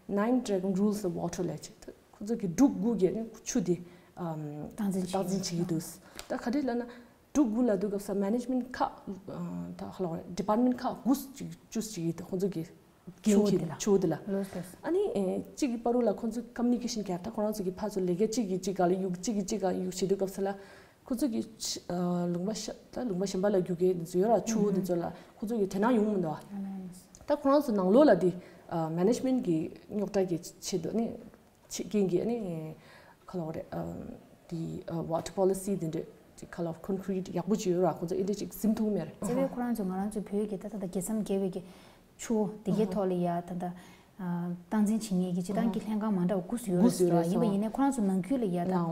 ནའིན་ཌི་རེ་གོན་རུལ་སི་ཨོཕ་ཝ་ཊར་ལབ་ཅིག་ད་ཁོང་ཚོ་གི་འབྲུག་དགུ་གི་ཆུ་དེ་ཨམ་སྟངས་འཛིན་བྱེད་ཀྱི་འདུག་ད་ག་རེ་ལབ་ན་འབྲུག་དགུ་ལབ་དུས་སྐབས་སུ་མེ་ནེ་ཇི་མེན་ཊི་ཁག་ཨ་ད་ཧ་ལ་ཝ་ཌི་པཱར་ཊི་མེན་ཊི་ཁག་དགུ་ཅིག་བཅུ་ཅིག་ཡོད། ད་ཁོང་ཚོ་གི་འགན་འཁྱེར་ཆུ་བོ་དེ་ལ། ཨ་ནི་ཨེ་གཅིག་གི་བར་དུ་ལ་ཁོང་ཚོ་ཀོ་མུ་ནི་ཀེ་ཤན་བརྒྱབ། ད་ཁོ་རང་ཚོ་གི་ཕར་ཚུར་ལས་ཀ་གཅིག་གིས་གཅིག་སྒང་ལ་གཡུག་གཅིག་གིས་གཅིག་སྒང་ལ་གཡུག་བྱེད་དུས་སྐབས་སུ་ལ། ཁོ་ཚོ་གི་ཆ་ཨ་ལུང་པ་གཞན་ལུང་པ་གཞན་པ་ལ་རྒྱུག་མཁན་དེ་ཚོ་ཡོད་ར། ཆུ་བོ་དེ་ཚོ་ལ་ཁོ་ཚོ་གི་དོ་སྣང་ཡོང་མི་འདུག་ད་ཁོ་རང་ཚོ་ནང་ལོགས་ལ་དེ་ཨ་མེ་ནེ་ཇི་མེན་ཊི་གི་རྙོག་དྲ་གི་ཆེད་དུ་ནི་ཆེད་རྐྱེན་གྱིས་ནི་ག་ལབ་དགོས་རེད། ཨ་དེ་ཨ་ཝ་ཊར་པོ་ལི་སི་དེ་འདྲ་དེ་ག་ལབ་ཀོན་ཀི་རིཊ་ཡག་པོ་ཅིག་ཡོད་ར། ཁོ་ཚོ་ཨེ་འདྲ་ཅིག་ཟིན་ཐུབ་མེད་རེད། རྩ་བའི་ཁོ་རང་ཚོ་ང་རང་ཚོའི་བོད་ཀྱི་ད་ལྟ་རྒྱལ་མཚམས་བརྒལ་བའི་གི་ཆུ་བོ་དེ་གའི་ཐོག་ལ་ཡ་ད་ལྟ་ཨ་སྟངས་འཛིན་བྱེད་མཁན་གྱི་སྤྱིར་བཏང་གི་ལྷན་ཁང་མ་འདྲ་བ་དགུ་ཙམ་ཡོད་རེད་ཟེར་བ་ཡིན་པ་ཡིན་ནའི་ཁོ་རང་ཚོ་ནང་ཁུལ་ལ་ཡ་ད་ལའང་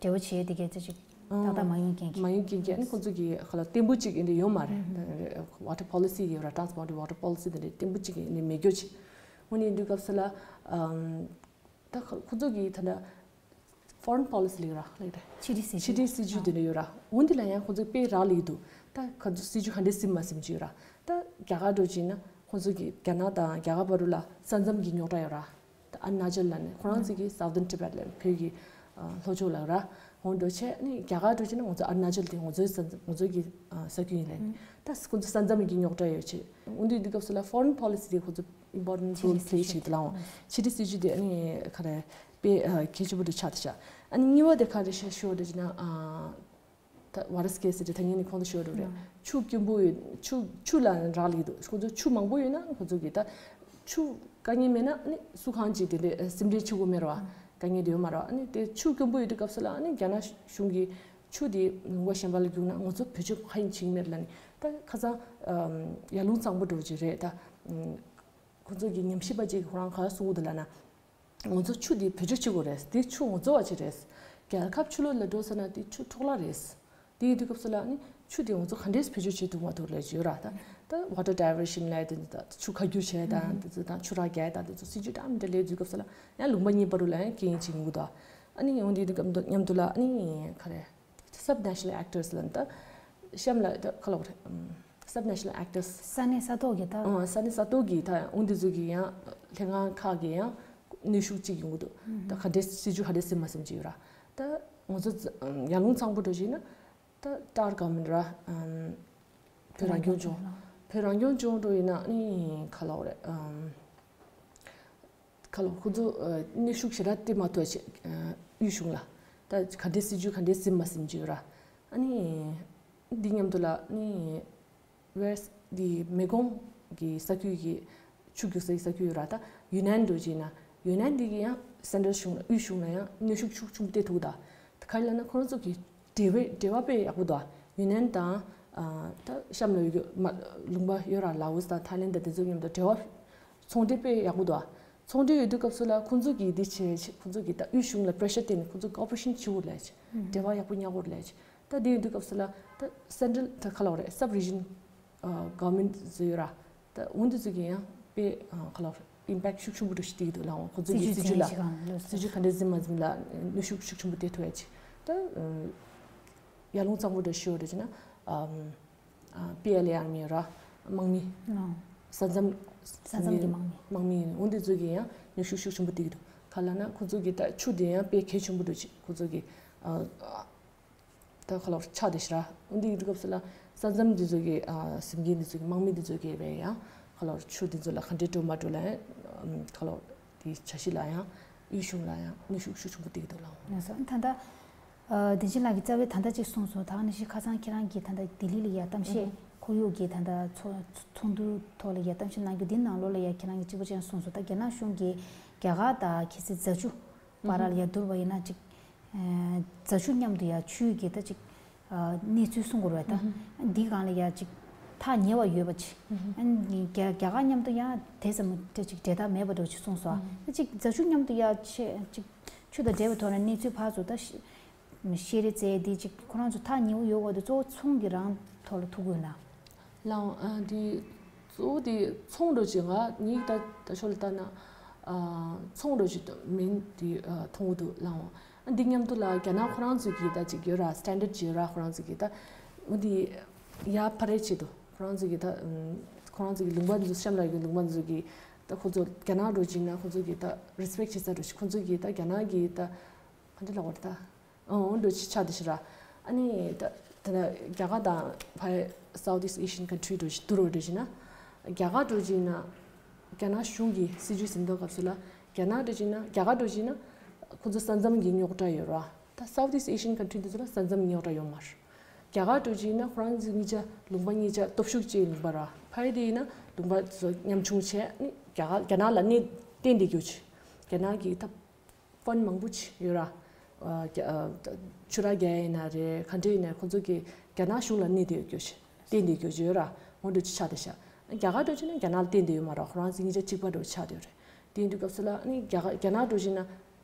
འབྲེལ་བ་བྱས་དེ་གའི་ཚེ་ཅིག་ཏག་ཏག་མ་ཡོང་མཁན་གྱི། མ་ཡོང་མཁན་གྱི་ཨ་ནི་ཁོ་ཚོ་གི་ཁ་ལ་བརྟན་པོ་ཅིག་ཨེ་འདྲ་ཡོད་མ་རེད། ཝ་ཊར་པོ་ལི་སི་ཡོད་ར། ཊ་རན་སི་པོ་ཊི་ཝ་ཊར་པོ་ལི་སི་དེ་འདྲ་བརྟན་པོ་ཅིག་ཨེ་འདྲ་མེད་རྒྱུ་ཅིག་འོ་ནི་འདུག་སྐབས་སུ་ལ་ཨམ། ད་ཁོ་ཁོ་ཚོ་གི་ད་ལྟ་ཕོ་རེན་པོ་ལི་སི་ལབ་ར་ལབ་རེད། ཕྱི་འབྲེལ་སྲིད་ཕྱི་འབྲེལ་སྲིད་ཇུས་དེ་འདྲ་ཡོད་ར། འོ་འདི་ལ་ཡང་ཁོ་ཚོ་དཔེ་རག་ལས་འདུག་ད་ཁོ་ཚོ་སྲིད་ཇུས་ག་འདྲས་ཟིན་མ་ཟིན་ཅིག་ཡོད་ར། ད་རྒྱ་གར་འགྲོ་ཅིག་ན་ཁོ་ཚོ་གི་རྒྱ་ནག་དང་རྒྱ་གར་བར་དུ་ལ་ས་མཚམས་ཀྱི་རྙོག་དྲ་ཡོད་ར། ད་ཨ་རུ་ན་ཅལ་ལབ་ནས་ཁོ་རང་ཚོ་གི་སའུ་ཐརན་ཊི་བེཊ་ལབ་ནས་བོད་ཀྱི་ལྷོ་ཕྱོགས་ལབ་ར། འོ་འགྲོ་བྱས་ནི་རྒྱ་གར་འགྲོ་ཅིག་ན་ང་ཚོ་ཨ་རུ་ན་ཅལ་དེ་ང་ཚོའི་ས་མཚམས་ང་ཚོའི་གི་ས་ཁུལ་ཡིན་ལབ་ནས། ད་ཁོ་ཚོ་ས་མཚམས་ཀྱི་རྙོག་དྲ་ཡོད་ཅིག་འོ་འདི་འདི་སྐབས་སུ་ལ་ཕོ་རེན་པོ་ལི་སི་དེ་ཁོ་ཚོ་ཨིམ་པོར་ཊེན་ཊི་རོལ་པེ་ལེ་བྱེད་ཀྱི་ལའང་ཕྱི་འབྲེལ་སྲིད་ཇུས་དེ་ཨ་ནི་ག་རེ་དཔེ་གལ་ཆེན་པོ་དེ་ཆགས་བསྡད་ཤག་ཨ་ནི་གཉིས་པ་དེ་ག་རེ་ཤག་ཞུ་བ་དེ་ཅིག་ན་ཨ་ད་ཝར་སི་ཊི་ཀེ་སི་དེ་ད་ངས་ནི་ཁོང་ཚོ་ཞུ་བ་རེད། ཆུ་དཀོན་པོ་ཡོད་ཆུ་ཆུ་ལ་རག་ལས་འདུག་ཁོང་ཚོ་ཆུ་མང་པོ་ཡོད་ན་ཁོང་ཚོ་གི་ད་ཆུ་དཀའ་ངལ་མེད་ན་ཨ་ནི་སུ་གང་ཅིག་དེ་འདྲའི་སེམས་ཁྲལ་བྱེད་དགོས་མེད་ར་བ། དཀའ་ངལ་དེ་ཡོད་མ་ར་བ། ཨ་ནི་དེ་ཆུ་དཀོན་པོ་ཡོད་དུས་སྐབས་སུ་ལ་ཨ་ནི་རྒྱ་ནག་གཞུང་གི་ཆུ་དེ་ལུང་པ་གཞན་པ་ལ་རྒྱུག་ན་ང་ཚོ་བེད་སྤྱོད་ག་ཡིན་བྱེད་ཀྱི་མེད་ལ་ནི་ད་ཁ་སང་ཡར་ཀླུང་གཙང་པོ་འགྲོ་གི་རེད། ད་ཁོ་ཚོ་གི་ཉམས་ཞིབ་པ་ཅིག་གིས་ཁོ་རང་ག་རེ་གསུངས་འདུག་ལབ་ན། ང་ཚོ་ཆུ་དེ་བེད་སྤྱོད་བྱེད་དགོས་རེད། དེ་ཆུ་ང་ཚོ་བ་ཅིག་རེད། རྒྱལ་ཁབ་ཕྱི་ལོགས་ལ་འགྲོ་ཟེར་ན་དེ་ཆུ་འཕྲོ་བརླག་རེད། དེ་ཡིན་དུས་སྐབས་སུ་ལ་ནི་ཆུ་དེ་ང་ཚོ་ག་འདྲས་བེད་སྤྱོད་བྱེད་ཐུབ་མ་ཐུབ་ལབ་ཀྱི་ཡོད་ར། ད་ད་ཝ་ཊར་ཌའི་ཝར་ཤན་ལབ་དེ་ད་ཆུ་ཁ་བསྒྱུར་བྱས་དང་དེ་ཚོ་དང་ཆུ་རགས་རྒྱག་དང་དེ་ཚོ་སྲིད་ཇུས་འདྲ་མི་འདྲ་སླེབས་དུས་སྐབས་སུ་ལ་ཡང་ལུང་པ་གཉིས་བར་དུ་ལ་ཡང་རྐྱེན་ངན་བྱེད་ཀྱི་འདུག་ཨ་ནི་འོན་ཏེ་དེ་སྐབས་མཉམ་དུ་ལ་ཨ་ནི་ག་རེ། སབ་ནེ་ཤ་ནལ་ཨེག་ཊར་སི་ལབ་ན་ད་གཤམ་ལ་ད་ག་ལབ་དགོས་རེད། སབ་ནེ་ཤ་ནལ་ཨེག་ཊར་སི། ས་གནས་ས་ཐོག་གི་ད། ཨང་ས་གནས་ས་ཐོག་གི་ད་འོ་འདི་ཚོ་གི་ཡང་ལྷན་ཁང་ཁག་གི་ཡང་གནོན་ཤུགས་གཅིག་ཡོང་གི་འདུག་ད་ག་འདྲས་སྲིད་ཇུས་ག་འདྲས་ཟིན་མ་ཟིན་གཅིག་ཡོད་ར། ད་ང་ཚོ་ཡར་ཀླུང་གཙང་པོ་འགྲོ་བཞིན་ན་ད་ཊར་གྷ་ཝར་མེན་ཊི་ར། བོད་རང་སྐྱོང་ལྗོངས། བོད་རང་སྐྱོང་ལྗོངས་འགྲོ་ཡིན་ན་ནི་ག་ལབ་དགོས་རེད། ཁ་ལོ་ཁོ་ཚོ་གནོན་ཤུགས་ཞེ་དྲག་སྟེར་མ་ཐུབ་ཅིག་དབུས་གཞུང་ལ་ད་ག་འདྲའི་སྲིད་ཇུས་ག་འདྲའི་ཟིན་མ་ཟིན་ཅིག་ཡོད་ར། ཨ་ནི་འདི་མཉམ་དུ་ལ་ནི་ཝེ་སི་འདི་མེ་ཀོང་གི་ས་ཁུལ་གྱི་ཆུ་རྒྱུག་སའི་ས་ཁུལ་ཡོད་ར། ད་ཡུན་ནན་འགྲོ་ཅིག་ན་ཡུན་ནན་འདི་གི་ཡང་སེན་ཊྲལ་གཞུང་ལ་དབུས་གཞུང་ལ་ཡང་གནོན་ཤུགས་ཤུགས་ཆེན་པོ་སྟེར་ཐུབ་ད། ད་ག་རེ་ལབ་ན་ཁོ་རང་ཚོ་གི་འབྲེལ་བའི་འབྲེལ་བ་དཔེ་ཡག་པོ་འདུག་ཡུན་ནན་དང་ད་གཤམ་ལ་ཡོད་རྒྱུ་མ་ལུང་པ་ཡོད་ར། ལའོ་སི་དང་ཐའི་ལེན་དང་དེ་ཚོ་མཉམ་དུ་འབྲེལ་བ་ཚོང་འབྲེལ་དཔེ་ཡག་པོ་འདུག་ཚོང་འབྲེལ་ཡོད་དུས་སྐབས་སུ་ལ་ཁོང་ཚོ་གིས་འདི་བྱས་ཁོང་ཚོ་གིས་ད་དབུས་གཞུང་ལ་པེ་རེ་ཤར་བཏང་ནས་ཁོང་ཚོ་ཀོ་པ་རེ་ཤན་བྱེད་དགོས་ལབ་ཅིག་འབྲེལ་བ་ཡག་པོ་ཉར་དགོས་ལབ་ཅིག་ད་འདི་ཡོད་དུས་སྐབས་སུ་ལ་ད་སེན་ཊྲལ་ད་ག་ལབ་དགོས་རེད། སབ་རི་ཇན་གྷ་ཝར་མེན་ཊི་ཚོ་ཡོད་ར། ད་འོ་འདི་ཚོ་གིས་ཡང་དཔེ་ག་ལབ་དགོས་རེད། ཨིམ་པེག་ཤུགས་ཆེན་པོ་འདྲ་ཞིག་སྟེར་གྱི་འདུག་ལའང་ཁོང་ཚོ་གིས་སྲིད་ཇུས་ལ་སྲིད་ཇུས་ག་འདྲ་ཟིན་མ་ཟིན་ལ་གནོན་ཤུགས་ཤུགས་ཆེན་པོ་སྟེར་ཐུབ་ཡ་ཅིག་ད་ཡར་ཀླུང་གཙང་པོ་འདྲ་ཞུ་བ་འདྲ་བྱས་ན། པི་ཨེལ་ཨེ་ཨར་མི་ར། དམག་མི། ཨང་། ས་མཚམས། ས་མཚམས་ཀྱི་དམག་མི། དམག་མི་ཡིན། འོ་འདི་ཚོ་གིས་ཡང་གནོན་ཤུགས་ཤུགས་ཆེན་པོ་སྟེར་གྱི་འདུག་ག་ལབ་ན་ཁོ་ཚོ་གི་ད་ཆུ་དེ་ཡང་དཔེ་གལ་ཆེན་པོ་འདུག་ཅིག་ཁོ་ཚོ་གི་ཨ། ད་ཁ་ལོར་ཆགས་དེ་ཤི་ར། འོན་ཏེ་ཡིན་སྐབས་སུ་ལ་ས་མཚམས་འདི་ཚོ་གི་ཨ། སེམས་ཀྱི་འདི་ཚོ་གི་དམག་མི་འདི་ཚོ་གི་བས་ཡང་ཁ་ལོར་ཆུ་འདི་ཚོ་ལ་ག་འདྲའི་འགྲོ་མ་འགྲོ་ལ་ཡང་ཁ་ལོར་དེ་བྱ་གཞི་ལ་ཡང་དབུས་གཞུང་ལ་ཡང་གནོན་ཤུགས་ཤུགས་ཆེན་པོ་སྟེར་གི་འདུག་ལགས། ལགས་སོ། ད་ལྟ་ཨ། བདེ་ཆེན་ལགས་ཀྱིས་རྩ་བའི་ད་ལྟ་གཅིག་གསུངས་སོང་། ད་ནི་ཤི་ཁ་སང་ཁྱེད་རང་གིས་ད་ལྟ་ལྡི་ལི་ལ་ཡ་གཏམ་བཤད་ཁོར་ཡུག་གི་ད་ལྟ་ཚོ་ཚོགས་འདུ་ཐོག་ལ་ཡ་གཏམ་བཤད་གནང་རྒྱུ་འདི་ནང་ལོགས་ལ་ཡ་ཁྱེད་རང་གིས་གཅིག་པ་ཅན་གསུངས་སོང་། ད་རྒྱ་ནག་གཞུང་གིས་རྒྱ་གར་དང་གལ་སྲིད་རྫ་ཆུ་བར་ལ་ཡ་བསྡུར་བ་ཡིན་ན་ཅིག་ཨ། རྫ་ཆུ་མཉམ་དུ་ཡ་ཆུའི་གི་ད་ཅིག་ཨ། གནས་ཚུལ་གསུང་དགོས་རེད་ད། འདི་སྒང་ལ་ཡ་ཅིག་ཐག་ཉེ་བ་ཡོད་པ་ཅིག་ཨ་ནི་རྒྱ་རྒྱ་གར་མཉམ་དུ་ཡ་དེ་ཙམ་ད་ཅིག་འབྲེལ་ཐག་མེད་པ་འདྲ་ཅིག་གསུངས་སོང་། ད་ཅིག་རྫ་ཆུ་མཉམ་དུ་ཡ་ཆེ་ཅིག་ཆུ་དང་འབྲེལ་བའི་ཐོག་ནས་གནས་ཚུལ་ཕར་ཚུར་ད་ཤེ་ཤེས་རེ་བཙལ་འདི་ཅིག་ཁོ་རང་ཚོ་ཐག་ཉེ་བོ་ཡོད་པ་དེ་གཙོ་བོ་ཚོང་གི་རང་ཐོག་ལ་ཐུག་དགོས་ན། ལའང་ཨ་འདི་གཙོ་བོ་དེ་ཚོང་འགྲོ་ཅིག་ང་ཉིད་ད་ད་ཆོག་ལ་ལྟ་ན་ཨ་ཚོང་འགྲོ་ཅིག་མིན་དེ་ཨ་མཐོང་གི་འདུག་ལའང་ཨ་འདི་མཉམ་དུ་ལ་རྒྱ་ནག་ཁོ་རང་ཚོ་གི་ད་ཅིག་ཡོད་ར་སི་ཊན་ཌར་ཌི་ཅིག་ཡོད་ར། ཁོ་རང་ཚོ་གི་ད་འོ་འདི་ཡར་འཕར་རེ་ཆེད་དུ་ཁོ་རང་ཚོ་གི་ད་ཁོ་རང་ཚོ་གི་ལུང་པ་འདི་ཚོ་གཤམ་ལ་ཡོད་ལུང་པ་འདི་ཚོ་གི་ད་ཁོ་ཚོ་རྒྱ་ནག་འགྲོ་ཅིག་ན་ཁོ་ཚོ་གི་ད་རེ་སི་པེག་ཊི་བྱེད་ས་འགྲོ་ཅིག་ཁོ་ཚོ་གི་ད་རྒྱ་ནག་གི་ད་ག་འདྲ་ལབ་དགོས་རེད་ད། ཨོ་འདྲ་ཅིག་ཆགས་དེ་ཤི་ར། ཨ་ནི་ད་ད་ལྟ་རྒྱ་གར་དང་ཕ་South East Asian country་འདྲ་ཅིག་བསྡུར་བ་འདྲ་ཅིག་ན། རྒྱ་གར་འདྲ་ཅིག་ན་རྒྱ་ནག་གཞུང་གི་སྲིད་ཇུས་ཟིན་ཐོག་སྐབས་སུ་ལ་རྒྱ་ནག་འདྲ་ཅིག་ན་རྒྱ་གར་འདྲ་ཅིག་ན་ཁོ་ཚོ་ས་མཚམས་ཀྱི་རྙོག་དྲ་ཡོད་ར། ད་South East Asian country་འདི་ཚོ་ལ་ས་མཚམས་རྙོག་དྲ་ཡོད་མ་རེད། རྒྱ་གར་འདྲ་ཅིག་ན་ཁོ་རང་ཚོ་གཉིས་ཆ་ལུང་པ་གཉིས་ཆ་སྟོབས་ཤུགས་ཅན་ལུང་པ་ར། ཕ་ཡི་དེ་ཡིན་ན་ལུང་པ་ཚོ་ཉམ་ཆུང་བྱས་ནི་རྒྱ་གར་རྒྱ་ནག་ལ་གནས་བརྟེན་བསྡད་རྒྱུ་ཆེ། རྒྱ་ནག་གི་ད་ཕན་མང་པོ་ཅིག་ཡོད་ར། ཨ་རྒྱ་ཨ་ཆུ་རགས་རྒྱག་ཡ་ཡིན་ན་རེད། ག་འདྲ་ཡིན་ན་ཁོ་ཚོ་གི་རྒྱ་ནག་གཞུང་ལ་གནས་བསྡད་ཡོད་རྒྱུ་ཞིག་བརྟེན་བསྡད་རྒྱུ་ཅིག་ཡོད་ར། འོ་འདྲ་ཅིག་ཆགས་བསྡད་ཤག་རྒྱ་གར་འདྲ་ཅིག་ན་རྒྱ་ནག་ལ་བརྟེན་བསྡད་ཡོད་མ་རེད། ཁོ་རང་ཚོ་གཉིས་ཆ་གཅིག་པ་འདྲ་ཆགས་བསྡད་ཡོད་རེད། དེ་ཡིན་དུས་སྐབས་སུ་ལ་ནི་རྒྱ་གར་རྒྱ་ནག་འདྲ་ཅིག་ན་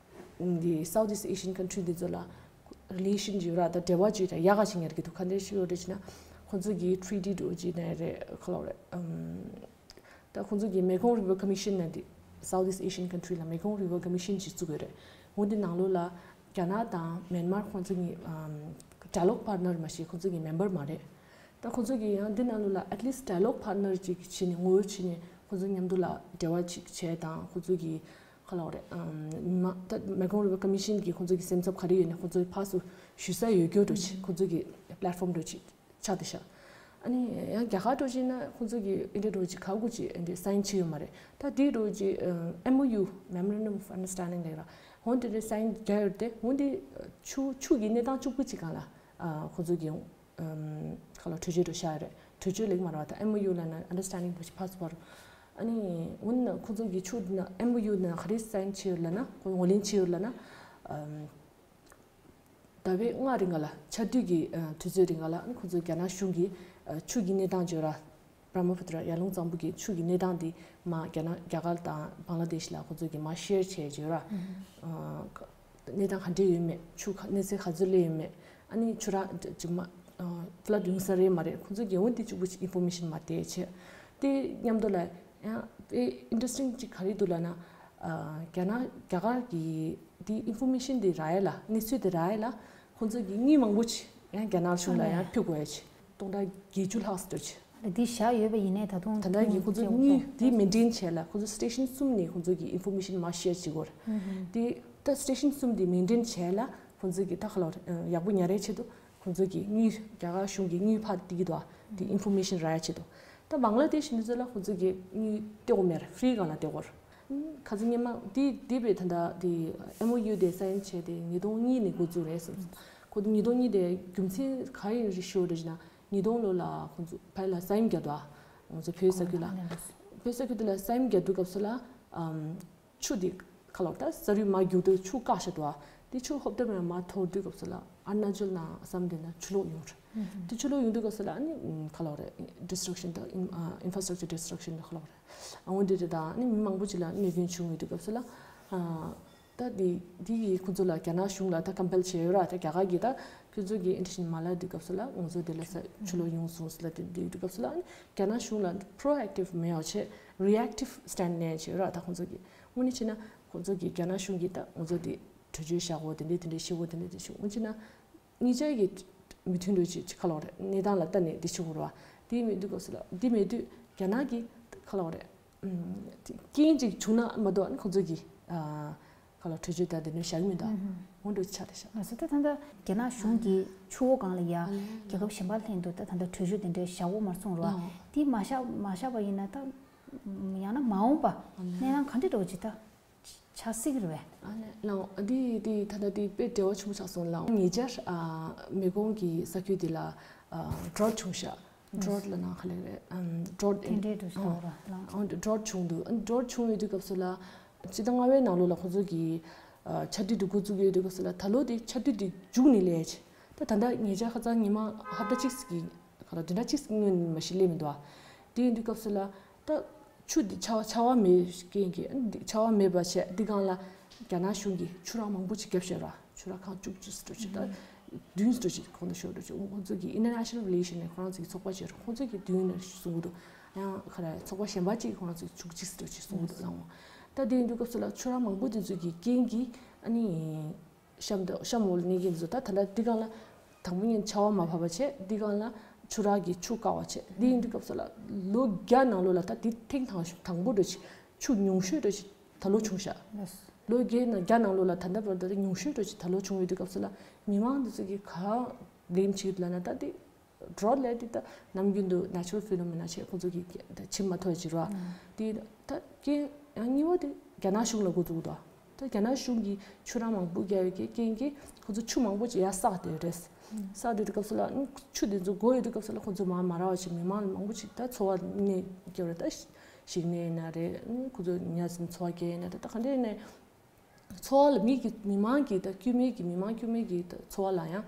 འདི་South East Asian country་འདི་ཚོ་ལ་རི་ལེ་ཤན་ཅིག་ཡོད་ར། ད་འབྲེལ་བ་ཅིག་ད་ཡག་ག་ཅིག་ཉར་གི་འདུག་ག་འདྲ་ཞིག་ཡོད་རེད་ཅེ་ན་ཁོ་ཚོ་གི་ཊི་རི་ཊི་འདྲ་ཅིག་ན་རེད། ཁ་ལོ་རེད། ཨམ། ད་ཁོང་ཚོ་གི་Mekong River Commission་ན་དེ་South East Asian country་ལ་Mekong River Commission་ཅིག་བཙུགས་ཡོད་རེད། འོ་དེ་ནང་ལོགས་ལ་རྒྱ་ནག་དང་མེན་མར་ཁོང་ཚོ་གཉིས་ཨམ་dialogue partner་མ་གཏོགས་ཁོང་ཚོ་གི་མེམ་བར་མ་རེད། ད་ཁོང་ཚོ་གི་ཡང་འདི་ནང་ལོགས་ལ་at least dialogue partner་ཅིག་བྱས་ནས་ངོ་བོ་བྱས་ནས་ཁོང་ཚོ་མཉམ་དུ་ལ་འབྲེལ་བ་ཅིག་བྱས་དང་ཁོང་ཚོ་གི་ཁ་ལོ་རེད། ཨམ་མ་ད་Mekong River Commission་གི་ཁོང་ཚོ་གི་སེམས་འཚབ་ག་རེ་ཡོད་ནས་ཁོང་ཚོ་ཕར་ཚུར་ཞུ་ས་ཡོད་རྒྱུ་འདྲ་ཅིག་ཁོང་ཚོ་གི་platform་འདྲ་ཅིག་ཆགས་བསྡད་ཤག་ཨ་ནི་ཡང་རྒྱ་གར་འདྲ་ཅིག་ན་ཁོང་ཚོ་གི་ཨེ་འདྲ་འདྲ་ཅིག་ག་གུ་ཅིག་ཨེ་འདྲ་sign་བྱས་ཡོད་མ་རེད། ད་དེ་འདྲ་ཅིག་ཨ་M O U Memorandum of Understanding་ལབ་ར། འོ་དེ་འདྲ་sign་རྒྱག་ཡོད་དེ། འོ་དེ་ཆུ་ཆུ་གི་གནས་སྟངས་གཅིག་པུ་ཅིག་སྒང་ལ་ཨ་ཁོང་ཚོ་གི་ཨམ་ཁ་ལོ་གྲོས་ཆོད་འདྲ་བཞག་ཡོད་རེད། གྲོས་ཆོད་ལེགས་མ་རེད་བ། ད་M O U་ལབ་ན་Understanding་འདྲ་ཅིག་ཕར་ཚུར་བར། ཨ་ནི་འོ་ན་ཁོང་ཚོ་གི་ཆུ་ན་M O U་ན་ག་རེ་sign་བྱས་ཡོད་ལབ་ན་ཁོང་ངོས་ལེན་བྱས་ཡོད་ལབ་ན་ཨམ། ཟླ་བའི་ལྔ་རིང་ག་ལ་ཆར་དུས་ཀྱི་ཨ་དུས་ཚོད་རིང་ག་ལ་ཁོང་ཚོས་རྒྱ་ནག་གཞུང་གིས་ཨ་ཆུ་གི་གནས་སྟངས་བརྗོད་ར། Brahmaputra་ཡར་ཀླུང་གཙང་པོ་གི་ཆུ་གི་གནས་སྟངས་འདི་མ་རྒྱ་ནག་རྒྱ་གར་དང་བང་ལ་དེཤ་ལ་ཁོང་ཚོས་ཀྱིས་མ་ཤེར་བྱས་བརྗོད་ར། ཨ་གནས་སྟངས་ག་འདྲས་ཡོད་མེད། ཆུ་ག་གནས་ཚད་ག་ཚོད་སླེབས་ཡོད་མེད། ཨ་ནི་ཆུ་རགས་ཅིག་མ་ཨ་flood་ཡོང་ས་རེད་མ་རེད། ཁོང་ཚོས་ཀྱིས་འོ་འདི་གཅིག་པུ་ཅིག་information་མ་སྟེར་བྱས། དེ་མཉམ་དུ་ལ་ཡང་དཔེ་interesting་ཅིག་ག་རེ་འདུག་ལབ་ན། ཨ་རྒྱ་ནག་རྒྱ་གར་གྱི་དེ་information་དེ་རག་ཡ་ལ་གནས་ཚུལ་དེ་རག་ཡ་ལ་ཁོང་ཚོ་གི་དངུལ་མང་པོ་ཅིག་ཡང་རྒྱ་ནག་གཞུང་ལ་ཡང་ཕུལ་དགོས་ཡ་ཅིག་སྟོང་ཕྲག་བརྒྱད་ཅུ་ལྷག་ཙམ་ཅིག་ལ་འདི་བཞག་ཡོད་པ་ཡིན་ནའི་ད་དུང་ད་ལྟ་གི་ཁོང་ཚོ་དངུལ་དེ་maintain་བྱས་ལ་ཁོང་ཚོ་station་གསུམ་ནས་ཁོང་ཚོ་གི་information་མར་share་བྱེད་དགོས་རེད། དེ་ད་station་གསུམ་དེ་maintain་བྱས་ལ་ཁོང་ཚོ་གི་ད་ཁ་ལོ་ཡག་པོ་ཉར་ཡའི་ཆེད་དུ་ཁོང་ཚོ་གི་དངུལ་རྒྱ་གར་གཞུང་གི་དངུལ་ཕར་སྟེར་གྱི་འདུག་ཨ། དེ་information་རག་ཡའི་ཆེད་དུ། ད་བང་ལ་དེཤ་འདི་ཚོ་ལ་ཁོང་ཚོ་གི་དངུལ་སྟེར་དགོས་མེད་རེད། free་སྒང་ལ་སྟེར་དགོས་རེད། ཁ་སང་སྔོན་མ་དེ་དེ་བས་ད་ལྟ་དེ་M O U་དེ་sign་བྱས་ཏེ་ཉིས་སྟོང་གཉིས་ནས་འགོ་བཙུགས་རེད་ཟེར། ཁོ་ཚོ་ཉིས་སྟོང་གཉིས་དེ་རྒྱུ་མཚན་ག་ཡིན་རེད་ཞུ་རེད་ན། ཉིས་སྟོང་ལོ་ལ་ཁོང་ཚོ་ཕ་ཡི་ལ་ས་ཡོམ་བརྒྱབ་འདུག་ཨ། ང་ཚོ་བོད་ས་ཁུལ་ལ། བོད་ས་ཁུལ་དེ་ལ་ས་ཡོམ་བརྒྱབ་དུས་སྐབས་སུ་ལ་ཨམ། ཆུ་དེ་ཁ་ལོ་ད་ས་རུད་མར་རྒྱུག་དུས་ཆུ་བཀག་བཞག་འདུག་ཨ། དེ་ཆུ་ཧོབ་ཏེ་མར་མར་འཐོར་དུས་སྐབས་སུ་ལ་ཨ་རུ་ན་ཅལ་ནང་ཨ་སམ་དེ་ན་ཆུ་ལོག་ཡོང་རེད། དེ་ཆུ་ལོག་ཡོང་དུས་སྐབས་སུ་ལ་ཨ་ནི་ཁ་ལོ་རེད། destruction་དང་infrastructure destruction་དང་ཁ་ལོ་རེད། ཨ་འོ་འདི་རེད། ད་ཨ་ནི་མི་མང་པོ་ཅིག་ལ་གནོད་སྐྱོན་བྱུང་ཡོད་དུས་སྐབས་སུ་ལ་ཨ་ད་དེ་དེ་ཡི་ཁོ་ཚོ་ལ་རྒྱ་ནག་གཞུང་ལ་ད་compel་བྱས་ཡོད་ར། ད་རྒྱ་གར་གྱིས་ད་ཁྱོད་ཚོ་གི་intention་མ་ལབ་དུས་སྐབས་སུ་ལ་ང་ཚོ་དེ་ལ་ས་ཆུ་ལོག་ཡོང་སོང་ཟེར་ལབ་དེ་དུས་སྐབས་སུ་ལ་ཨ་ནི་རྒྱ་ནག་གཞུང་ལ་proactive་མེད་པ་བྱས་reactive stand་ནས་བྱས་ཡོད་ར། ད་ཁོ་ཚོ་གི་དངོས་གནས་བྱས་ན་ཁོ་ཚོ་གི་རྒྱ་ནག་གཞུང་གིས་ད་ང་ཚོ་དེ་གྲོས་ཆོད་བཞག་གོ་དེ་འདྲས་དེ་འདྲས་བྱེད་གོ་དེ་འདྲས་དེ་བྱེད་འོན་ཅི་ན་ཉེ་ཆར་གྱི་མི་མཐུན་འགྲོ་ཅིག་ཅིག་ཁ་ལོ་རེད། གནས་སྟངས་ལ་ལྟ་ནས་འདི་བྱེད་དགོས་རེད་བ། དེ་མེད་དུས་སྐབས་སུ་ལ་འདི་མེད་དུས་རྒྱ་ནག་གི་ཁ་ལོ་རེད། རྐྱེན་ཅིག་བྱུང་ན་མ་གཏོགས་ཁོ་ཚོ་གི་ཨ་ ག་ལ་གྲོས་ཆོད་དང་དེ་འདྲ་བཞག་གི་མི་འདུག་འོ་འདྲ་ཆགས་བསྡད་ཤག་ང་ཚོ་ད་ད་ལྟ་རྒྱ་ནག་གཞུང་གིས་ཆུ་བོ་སྒང་ལ་ཡ་རྒྱལ་ཁབ་གཞན་པ་ལྷན་དུ་ད་ད་ལྟ་གྲོས་ཆོད་དེ་འདྲའི་བཞག་འོ་མ་སོང་རོ། དེ་མ་བཞག་མ་བཞག་པ་ཡིན་ན་ད་ཡང་ན་མ་འོངས་པ་གནས་སྟངས་ག་འདྲ་འགྲོ་གི་ད། ཆགས་སྲིད་ཀྱི་རེད་པས། ཨ་ནི་ལགས་འདི་འདི་ད་ལྟ་འདི་དཔེ་འབྲེལ་བ་ཆེན་པོ་ཆགས་སོང་ལགས། ཉེ་ཆར་ཨ་མེ་ཀོང་གི་ས་ཁུལ་འདི་ལ་ཨ་drought བྱུང་ཤག drought ལབ་ན་ག་ལབ་རེད། ཨམ་drought རྟེན་འབྲེལ་འགྲོ་ཤག་ར་ལགས། ཨ་drought བྱུང་འདུག་ཨ་drought བྱུང་ཡོད་དུས་སྐབས་སུ་ལ་སྤྱི་ཟླ་ལྔ་པའི་ནང་ལོགས་ལ་ཁོ་ཚོ་གི་ཨ་ཆར་དུས་འདི་འགོ་བཙུགས་ཡོད་དུས་སྐབས་སུ་ལ་ད་ལོ་འདི་ཆར་དུས་འདི་མཇུག་ནས་སླེབས་ཡོད། ད་ད་ལྟ་ཉེ་ཆར་ཁ་སང་ཉི་མ་ཧབ་ཏ་གཅིག་གི་ག་ལ་བདུན་ཕྲག་གཅིག་སྔོན་མ་གཞི་སླེབས་མི་འདུག་ཨ་དེ་ཡིན་དུས་སྐབས་སུ་ལ་ད་ཆུ་འདི་ཆར་ཆར་པ་མེད་རྐྱེན་གྱིས་ཨ་འདི་ཆར་པ་མེད་པ་བྱས་འདི་སྒང་ལ་རྒྱ་ནག་གཞུང་གིས་ཆུ་རགས་མང་པོ་ཅིག་བརྒྱབ་བཞག་ར། ཆུ་རགས་ཁང་བཅུ་གཅིག་ཙམ་འདྲ་ཅིག་ད་བདུན་ཙམ་འདྲ་ཅིག་ཁོང་ཚོ་ཤོར་འདྲ་ཅིག་ཁོང་ཚོ་གི་international relation ནས་ཁོ་རང་ཚོ་གི་ཚོགས་པ་བྱས་ར་ཁོང་ཚོ་གི་བདུན་ནས་གསུང་གི་འདུག་ཡང་ག་རེ་ཚོགས་པ་གཞན་པ་ཅིག་ཁོ་རང་ཚོ་བཅུ་གཅིག་ཙམ་འདྲ་ཅིག་གསུང་གི་འདུག་ལགས། ད་དེ་ཡིན་དུས་སྐབས་སུ་ལ་ཆུ་རགས་མང་པོ་དེ་ཚོ་གི་རྐྱེན་གྱིས་ཨ་ནི། གཤམ་དུ་གཤམ་འོག་ལ་གནས་མཁན་ཚོ་ད་ད་ལྟ་འདི་སྒང་ལ་དང་པོ་ཉིད་ཆར་པ་མ་བབས་པ་བྱས་འདི་སྒང་ལ་ཆུ་རགས་ཀྱི་ཆུ་བཀག་པ་བྱས་འདི་ཡིན་དུས་སྐབས་སུ་ལ་ལོ་བརྒྱ་ནང་ལོགས་ལ་ད་འདི་ཐེངས་དང་དང་པོ་འདྲ་ཞིག་ཆུ་ཉུང་ཤོས་འདྲ་ཞིག་ད་ལོ་བྱུང་ཤག་ལོ་བརྒྱད་ནང་བརྒྱ་ནང་ལོགས་ལ་ད་ལྟ་བར་དུ་ད་ཉུང་ཤོས་འདྲ་ཞིག་ད་ལོ་བྱུང་ཡོད་དུས་སྐབས་སུ་ལ་མི་མང་འདི་ཚོ་གིས་ག་blame བྱེད་ཀྱི་འདུག་ལབ་ན་ད་འདི། drought ལབ་དེ་ད་ནམ་རྒྱུན་དུ་natural phenomena བྱས་ཁོང་ཚོ་གི་ད་ཕྱིར་མ་ཐོན་ཅིག་ར། དེ་ད་རྐྱེན་ཡང་གཉིས་པ་དེ་རྒྱ་ནག་གཞུང་ལ་འགོ་འཛུགས་འདུག་ད་རྒྱ་ནག་གཞུང་གིས་ཆུ་རགས་མང་པོ་བརྒྱབ་ཡོད་ཀྱི་རྐྱེན་གྱིས་ཁོང་ཚོ་ཆུ་མང་པོ་ཅིག་ཡར་བསགས་བསྡད་ཡོད་རེད། བསགས་བསྡད་དུས་སྐབས་སུ་ལ་ཆུ་དེ་ཚོ་དགོས་ཡོད་དུས་སྐབས་སུ་ལ་ཁོང་ཚོ་མར་མ་རག་པ་ཅིག་མི་མང་མང་པོ་ཅིག་ད་འཚོ་བ་གནས་སྐྱོ་རེད། ད་ཞིག་གནས་ཡིན་ན་རེད། ཁོང་ཚོ་ཉ་ཟིན་འཚོ་བ་སྐྱེལ་ཡིན་ན་རེད། ད་ག་འདྲ་ཡིན་ནའི། འཚོ་བ་ལ་མི་གི་མི་མང་གི་ད་དཀྱུས་མའི་གི་མི་མང་དཀྱུས་མའི་གི་ད་འཚོ་བ་ལ་ཡང་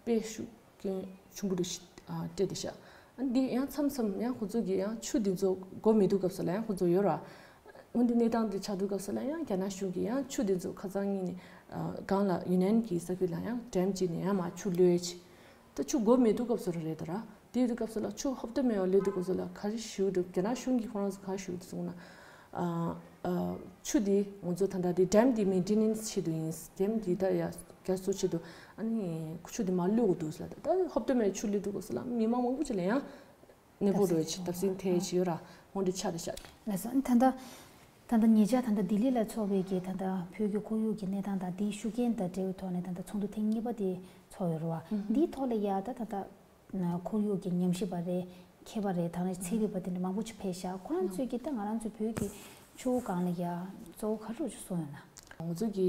དཔེ་ཤུགས་སྐྱོན་ཆེན་པོ་རུ་ཞིག་ཨ་སྤྲད་དེ་ཤག་ཨ་འདི་ཡང་མཚམས་མཚམས་ཡང་ཁོ་ཚོ་གི་ཡང་ཆུ་འདི་ཚོ་དགོས་མེད་དུས་སྐབས་སུ་ལ་ཡང་ཁོ་ཚོ་ཡོད་ར། འོན་ཏེ་གནས་སྟངས་འདི་ཆགས་དུས་སྐབས་སུ་ལ་ཡང་རྒྱ་ནག་གཞུང་གིས་ཡང་ཆུ་འདི་ཚོ་ཁ་སང་ཉིན་ནས་ཨ་སྒང་ལ་ཡུན་ནན་གྱི་ས་ཁུལ་ལ་ཡང་ཌེམ་ཅིག་ནས་ཡང་མར་ཆུ་གློད་ཅིག་ད་ཆུ་དགོས་མེད་དུས་སྐབས་སུ་རེད་ད་ར། དེ་དུས་སྐབས་སུ་ལ་ཆུ་ཧོབ་ཏེ་མེད་པ་ལས་དུས་སྐབས་སུ་ལ་ག་རེ་ཞུ་འདུག་རྒྱ་ནག་གཞུང་གིས་ཁོ་རང་ཚོ་ག་རེ་ཞུ་འདུག་ཟེར་ན། ཨ་ཨ་ཆུ་འདི་ང་ཚོ་ད་ལྟ་འདི་ཌེམ་འདི་མེན་ཊེ་ནན་སི་བྱེད་དུ་ཡིན། ཌེམ་འདི་ད་ཡ་རྒྱ་བཟོ་བྱེད་དུ་ཨ་ནི་ཆུ་འདི་མར་གློད་དགོས་འདུག་ཟེར་ལ་ད་ཧོབ་ཏེ་མེད་ཆུ་གློད་དུས་སྐབས་སུ་ལ་མི་མང་མང་པོ་ཅིག་ལ་ཡང་གནས་སྤོ་རོལ་ཆེ་བརྡབ་གསིག་ཐེབས་ཀྱི་ཡོད་ར། འོ་འདི་ཆགས་འདི་ཤག་ལགས་སོ། ཨ་ནི་ད་ལྟ་ད་ལྟ་ཉེ་ཆར་ད་ལྟ་ལྡི་ལི་ལ་ཚོགས་པའི་གི་ད་ལྟ་བོད་ཀྱི་ཁོར་ཡུག་གི་གནས་སྟངས་དང་དེའི་ཤུགས་རྐྱེན་དང་འབྲེལ་བའི་ཐོག་ནས་ད་ལྟ་ཚོགས་འདུ་ཐེངས་གཉིས་པ་དེ་ཚོགས་ཡོད་རེད་བ། འདིའི་ཐོག་ལ་ཡ་ད་ད་ལྟ་ཁོར་ཡུག་གི་ཉམས་ཞིབ་པ་རེད། མཁས་པ་རེད། ད་ནི་ཚན་རིག་པ་དེ་འདྲ་མང་པོ་ཅིག་ཕེབས་ཤག་ཁོ་རང་ཚོས་ཀྱིས་ད་ང་རང་ཚོའི་བོད་ཀྱི་ཆུ་བོ་སྒང་ལ་ཡ་གཙོ་བོ་ག་རེ་ཅིག་གསུངས་ཡོད་ན། ང་ཚོ་གི་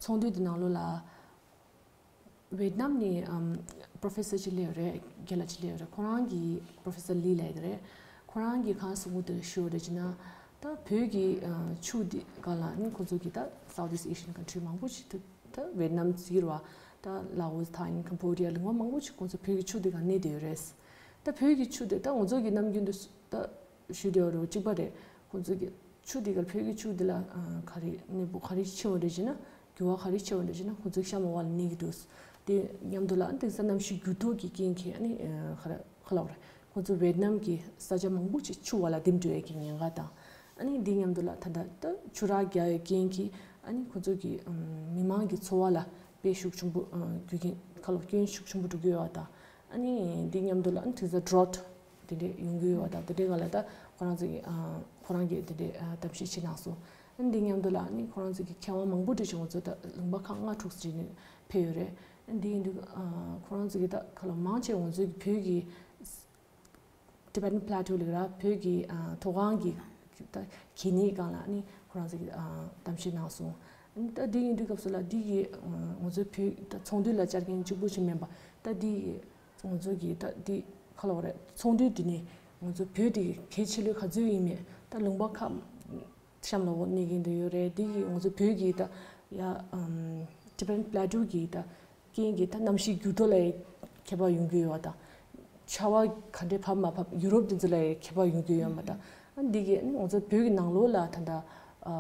ཚོགས་འདུ་དེ་ནང་ལོགས་ལ། ཝེད་ནམ་ནས་ཨམ་པྲོ་ཕེ་སར་ཅིག་སླེབས་ཡོད་རེད། རྒན་ལགས་ཅིག་སླེབས་ཡོད་རེད། ཁོ་རང་གིས་པྲོ་ཕེ་སར་ལི་ལབ་ཡོད་རེད། ཁོ་རང་གིས་གང་གསུང་གི་འདུག་ཞུ་བ་རེད་ཅེ་ན། ད་བོད་ཀྱི་ཨ་ཆུ་འདི་སྒང་ལ་ནི་ཁོ་ཚོ་གིས་ད་Southeast Asian country མང་པོ་ཞིག་ད་ད་ཝེད་ནམ་ཟེར་བ་ད་ལའོ་སི་ཐའི་ལེན་ཀམ་བོ་ཌི་ཡ་ལུང་པ་མང་པོ་ཞིག་ཁོ་ཚོ་བོད་ཀྱི་ཆུ་འདི་སྒང་གནས་བསྡད་ཡོད་རེད། ད་བོད་ཀྱི་ཆུ་འདི་ད་ང་ཚོ་གི་ནམ་རྒྱུན་དུ་ད། ཞུ་བདེ་བ་རུ་གཅིག་པ་རེད། ཁོང་ཚོ་གི་ཆུ་དེ་གར་བོད་ཀྱི་ཆུ་དེ་ལ་ཨ་ག་རེ་གནས་སྤོ་ག་རེ་ཆེ་བ་རེད་ཅེ་ན། འགྱུར་བ་ག་རེ་ཆེ་བ་རེད་ཅེ་ན་ཁོང་ཚོ་གཤམ་འོག་ལ་གནས་ཀྱི་འདུག་དེ་མཉམ་དུ་ལ་དེང་སང་གནམ་གཤིས་འགྱུར་ལྡོག་གི་རྐྱེན་གྱིས་ཨ་ནི་ཨ་ག་རེ་ག་ལབ་རེད། ཁོང་ཚོ་ཝེད་ནམ་གྱི་ས་ཆ་མང་པོ་ཅིག་ཆུ་འོག་ལ་འདེམས་འགྲོ་ཡས་ཀྱི་ཉེན་ཁ་དང་། ཨ་ནི་འདི་མཉམ་དུ་ལ་ད་ལྟ་ད་ཆུ་རགས་རྒྱག་ཡས་རྐྱེན་གྱིས་ཨ་ནི་ཁོང་ཚོ་གི་ཨམ་མི་མང་གི་འཚོ་བ་ལ་དཔེ་ཤུགས་ཆེན་པོ་ཨ་རྒྱུ་རྐྱེན་ག་ལབ་སྐྱོན་ཤུགས་ཆེན་པོ་འགྲོ་གི་ཡོད་པ་དང་། ཨ་ནི་འདི་མཉམ་དུ་ལ་ཨ་ནི་དེང་སང་drought དེ་འདྲས་ཡོང་གི་ཡོད་པ་དང་དེ་འདྲའི་སྒང་ལ་ད་ཁོ་རང་ཚོ་གི་ཨ་ཁོ་རང་གིས་དེ་འདྲས་ཨ་གཏམ་བཤད་བྱེད་གནང་སོང་། ཨ་ནི་འདི་མཉམ་དུ་ལ་ཨ་ནི་ཁོ་རང་ཚོ་གི་མཁས་དབང་མང་པོ་འདྲ་ཅིག་ང་ཚོ་ད་ལུང་པ་ཁག་ལྔ་དྲུག་ཙམ་ནས་ཕེབས་ཡོད་རེད། ཨ་ནི་འདི་ཡིན་དུས་ཨ་ཁོ་རང་ཚོ་གི་ད་ག་ལབ་མང་ཆེ་ང་ཚོ་གི་བོད་ཀྱི་Tibetan Plateau ལ་ར་བོད་ཀྱི་ཨ་མཐོ་སྒང་གི་ད་གལ་གནད་སྒང་ལ་ཨ་ནི་ཁོ་རང་ཚོ་གི་ཨ་གཏམ་བཤད་གནང་སོང་། ཨ་ནི་ད་འདི་ཡིན་དུས་སྐབས་སུ་ལ་འདི་གི་ཨ་ང་ཚོའི་བོད་ད་ཚོགས་འདུ་ལ་བཅར་མཁན་གཅིག་པུ་ཞིག་མིན་པ་ད་འདི་གི་ང་ཚོ་གི་ད་འདི་ག་ལབ་རེད། ཚོགས་འདུ་འདི་ནས་ང་ཚོ་བོད་འདི་གི་གལ་ཆེ་ལོས་ག་ཚོད་ཡིན་མེད་ད་ལུང་པ་ཁག་གཤམ་ལ་འོ་གནས་མཁན་དུ་ཡོད་རེད། འདི་གི་ང་ཚོ་བོད་ཀྱི་ད་ཡ་ཨམ་Tibetan Plateau གི་ད་རྐྱེན་གྱིས་ད་གནམ་གཤིས་འགྱུར་ལྡོག་ལ་ཡང་ཁྱད་པར་ཡོང་གི་ཡོད་པ་དང་། ཆར་པ་ག་འདྲས་བབས་མ་བབས་ཡུ་རོབ་དེ་ཚོ་ལ་ཡང་ཁྱད་པར་ཡོང་གི་ཡོད་པ་དང་། ཨ་འདི་གས་ང་ཚོ་བོད་ཀྱི་ནང་ལོགས་ལ་ད་ལྟ་ཨ་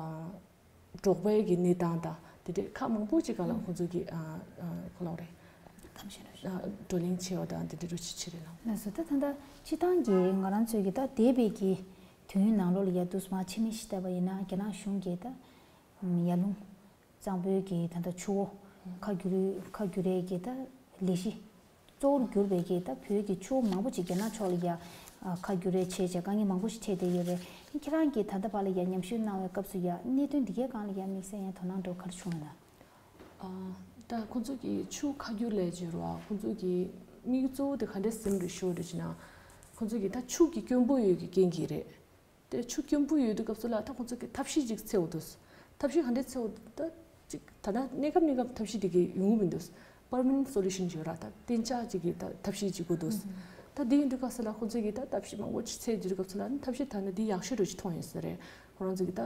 འབྲོག་པའི་གི་གནས་སྟངས་དང་དེ་འདྲས་ཁག་མང་པོ་ཅིག་སྒང་ལ་ཁོང་ཚོ་གི་ཨ་ཨ་ག་ལབ་རེད། གཏམ་བཤད་རེད། ཨ་བགྲོ་གླེང་བྱས་པ་དང་དེ་འདྲས་རུ་ཆེ་ཆེ་རེད་ལ། ལགས་སོ། ད་ད་ལྟ་སྤྱི་བཏང་གི་ང་རང་ཚོའི་གི་ད་འདས་པའི་གི་དུས་ཡུན་ནང་ལོགས་ལ་ཡ་དུས་མ་ཕྱི་མིག་ཅིག་བལྟས་པ་ཡིན་ན་རྒྱ་ནག་གཞུང་གིས་ད་ཡར་ཀླུང་གཙང་པོའི་གི་ད་ལྟ་ཆུ་བོ་ཁ་བསྒྱུར་ཁ་བསྒྱུར་ཡས་ཀྱི་ད་ལས་གཞི་གཙོ་བོར་གྱུར་པའི་གི་ད་བོད་ཀྱི་ཆུ་བོ་མང་པོ་ཅིག་རྒྱ་ནག་ཕྱོགས་ལ་ཡ་ ཁ་བསྒྱུར་རེས་བྱས་བྱས་དཀའ་ངལ་མང་པོ་ཞིག་འཕྲད་བསྡད་ཡོད་རེད། ཁྱེད་རང་གིས་ད་ལྟ་བར་ལ་ཡང་ཉམས་ཞིབ་གནང་བའི་སྐབས་སུ་ཡང་གནད་དོན་འདི་གའི་སྒང་ལ་ཡང་དམིགས་བསལ་ཡང་དོ་སྣང་འདྲ་བོ་ག་རེ་བྱུང་ཡོད་ན། ད་ཁོང་ཚོ་གིས་ཆུ་ཁ་བསྒྱུར་ལས་བྱེད་རོགས་ཁོང་ཚོ་གིས་དམིགས་ཡུལ་གཙོ་བོ་དེ་ག་འདྲས་ཟིན་རེད་ཤོད་རེད་ཅེ་ན། ཁོང་ཚོ་གིས་ད་ཆུ་གི་སྐྱོན་པོ་ཡོད་ཀྱི་རྐྱེན་གྱིས་རེད། དེ་ཆུ་སྐྱོན་པོ་ཡོད་དུས་སྐབས་སུ་ལ་ད་ཁོང་ཚོ་གིས་ཐབས་ཤེས་ཅིག་འཚོལ་འདུག་ཐབས་ཤེས་ག་འདྲས་འཚོལ་འདུག་ད་ཅིག་ད་ལྟ་གནས་སྐབས་གནས་སྐབས་ཐབས་ཤེས་དེ་གི་ཡོང་གི་མི་འདུག Permanent solution ཅིག་ཡོད་ར། ད་གཏན་འཇགས་ཅིག་གི་ད་ཐབས་ཤེས་ཅིག་དགོས་འདུག་ད་དེ་ཡིན་དུས་སྐབས་སུ་ལ་ཁོང་ཚོ་གིས་ད་ཐབས་ཤེས་མང་པོ་ཅིག་འཚོལ་དུས་སྐབས་སུ་ལ་ཐབས་ཤེས་ད་ནི་འདི་ཡག་ཤོས་རུ་ཅིག་མཐོང་ཡོད་ས་རེད། ཁོ་རང་ཚོ་གིས་ད་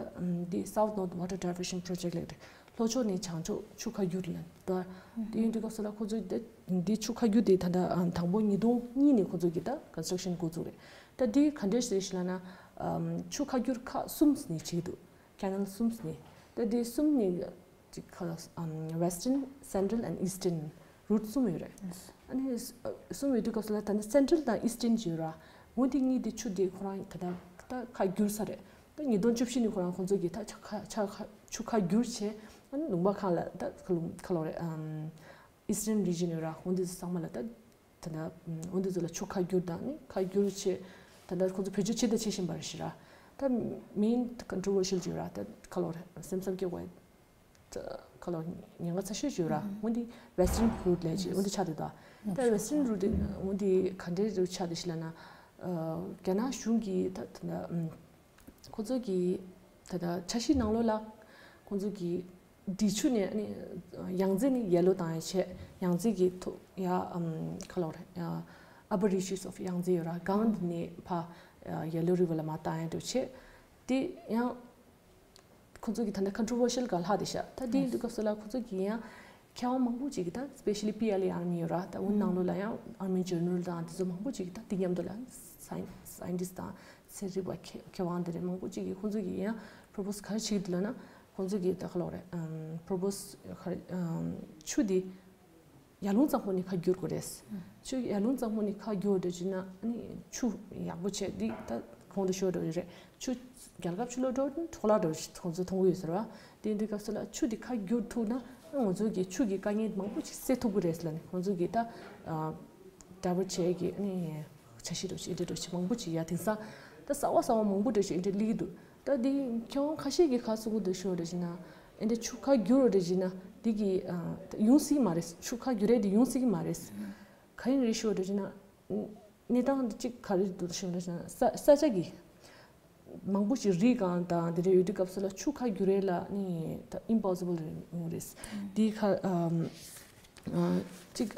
འདི་South North Water Diversion Project ལབ་རེད། ལྷོ་ཕྱོགས་ནས་བྱང་ཕྱོགས་ཆུ་ཁ་བསྒྱུར་ལ་ད། དེ་ཡིན་དུས་སྐབས་སུ་ལ་ཁོང་ཚོ་ད་འདི་ཆུ་ཁ་བསྒྱུར་དེ་ད་ལྟ་དང་པོ་ཉིས་སྟོང་གཉིས་ནས་ཁོང་ཚོ་གིས་ད་construction འགོ་བཙུགས་རེད། ད་འདི་ག་འདྲས་ཞིག་རེད་ཞེ་ལབ་ན། ཆུ་ཁ་བསྒྱུར་ཁག་གསུམ་ནས་བྱེད་ཀྱི་འདུག Canal གསུམ་ནས། ད་འདི་གསུམ་ནས་ཅིག་ཁ་ལ་Western, Central and Eastern route གསུམ་ཡོད་རེད། ཨ་ནི་གསུམ་ཡོད་དུས་སྐབས་སུ་ལ་ད་ནི་Central དང་Eastern ཅིག་ཡོད་ར། འོ་འདི་གཉིས་དེ་ཆུ་དེ་ཁོ་རང་ད་ད་ཁ་བསྒྱུར་ས་རེད། ད་ཉིས་སྟོང་བཅུ་བཞི་ནས་ཁོ་རང་ཁོང་ཚོ་གིས་ད་ཆ་ཁ་ཆ་ཁ་ཆུ་ཁ་བསྒྱུར་བྱས། ཨ་ནི་ལུང་པ་ཁག་ལ་ད་ཁ་ལོ་ཁ་ལོ་རེད། Eastern region ཡོད་ར། འོ་འདི་ཚོ་ཚང་མ་ལ་ད་ད་ད་འོ་འདི་ཚོ་ལ་ཆུ་ཁ་བསྒྱུར་དང་ནི་ཁ་བསྒྱུར་བྱས། ད་ད་ཁོང་ཚོ་བེད་སྤྱོད་བྱེད་དང་བྱེད་བཞིན་པ་རེད་ཤི་ར། ད་main controversial ཅིག་ཡོད་ར། ད་ཁ་ལོ་རེད་སེམས་བསམ་སྐྱེ་བ། ཁ་ལོ་ཉེན་ཁ་ཚ་ཤོས་ཅིག་ཡོད་ར། འོ་འདི་Western route ལས་ཅིག་འོ་འདི་ཆགས་འདུག་ད་ད་Western route འོ་འདི་ག་འདྲའི་རུ་ཆགས་འདུག་ཤི་ལབ་ན། རྒྱ་ནག་གཞུང་གིས་ད་ད་ད། ཁོ་ཚོ་གི་ད་ལྟ་འཆར་གཞིའི་ནང་ལོགས་ལ་ཁོ་ཚོ་གི་འབྲི་ཆུ་ནས་ཨ་ནི་ཡང་རྩེ་ནི་ཡར་ལོ་བཏང་ཡ་བྱས། ཡང་རྩེ་གི་ཐོག་ཡ་ཨམ་ཁ་ལོ་རེད། Upper reaches of Yangtze ཡོད་ར། སྒང་འདི་ནས་ཕ་Yellow River ལ་མར་བཏང་ཡ་འདྲ་བྱས། དེ་ཡང་ཁོ་ཚོ་གི་ད་ལྟ་controversial ག་ལྷག་དེ་ཤ། ད་དེ་ཡིན་དུས་སྐབས་སུ་ལ་ཁོ་ཚོ་གི་ཡང་མཁས་དབང་མང་པོ་ཅིག་གིས་ད་specially P L A army ཡོད་ར། ད་འོ་ནང་ལོགས་ལ་ཡང་army general དང་དེ་ཚོ་མང་པོ་ཅིག་གིས་ད་དེ་མཉམ་དུ་ལ་science scientist དང་ཚན་རིག་པ་མཁས་མཁས་དབང་དེ་རེད་མང་པོ་ཅིག་གིས་ཁོང་ཚོ་གིས་ཡང་propose ག་རེ་བྱེད་ཀྱི་འདུག་ལབ་ན། ཁོང་ཚོ་གིས་ད་ག་ལབ་རེད། propose ག་རེ་ཆུ་དེ་ཡར་ཀླུང་གཙང་པོ་ནས་ཁ་བསྒྱུར་དགོས་རེད། ཆུ་ཡར་ཀླུང་གཙང་པོ་ནས་ཁ་བསྒྱུར་འདྲ་བྱས་ན་ཨ་ནི་ཆུ་ཡག་པོ་བྱས་འདི་ད་གོང་དུ་ཤོར་འགྲོ་གི་རེད། ཆུ་རྒྱལ་ཁབ་ཕྱི་ལོགས་འགྲོ་འཕྲོ་བརླག་འགྲོ་ཁོང་ཚོ་མཐོང་གི་ཡོད་ཟེར་བ། དེ་འདི་སྐབས་སུ་ལ་ཆུ་འདི་ཁ་བསྒྱུར་ཐུབ་ན་ང་ཚོ་གི་ཆུ་གི་དཀའ་ངལ་མང་པོ་ཞིག་སེལ་ཐུབ་ཀྱི་རེད་ཟེར་ལ་ནི་ཁོང་ཚོ་གི་ད་divert བྱས་ཀྱི་ཨ་ནི་འཆར་གཞི་འགྲོ་ཆེ་འདྲ་འགྲོ་ཆེ་མང་པོ་ཅིག་ཡ་དེང་སང་ད་གསར་བ་གསར་བ་མང་པོ་འགྲོ་ཆེ་འདྲ་སླེབས་ཀྱི་འདུག་ད་འདི་ཁྱོད་ཁ་ཤས་ཀྱི་ཁ་གསོ་གི་འདུག་ཤོར་འདྲ་བྱས་ན་ཨེ་འདྲ་ཆུ་ཁ་བསྒྱུར་འདྲ་བྱས་ན་འདི་གི་ཡོང་སྲིད་མ་རེད། ཆུ་ཁ་བསྒྱུར་རེད་འདི་ཡོང་སྲིད་མ་རེད། ག་ཡིན་རེད་ཤོར་འདྲ་བྱས་ན། གནས་སྟངས་འདི་གཅིག་ག་རེ་འདུག་ཞུ་ན་ས་ས་ཆ་གི་མང་པོ་ཞིག་རི་སྒང་དང་དེ་འདྲ་ཡོད་དུས་སྐབས་སུ་ལ་ཆུ་ཁ་བསྒྱུར་རེ་ལ་ནི་ད་impossible རེད་ཡོང་རེད། འདི་ཁ་གཅིག་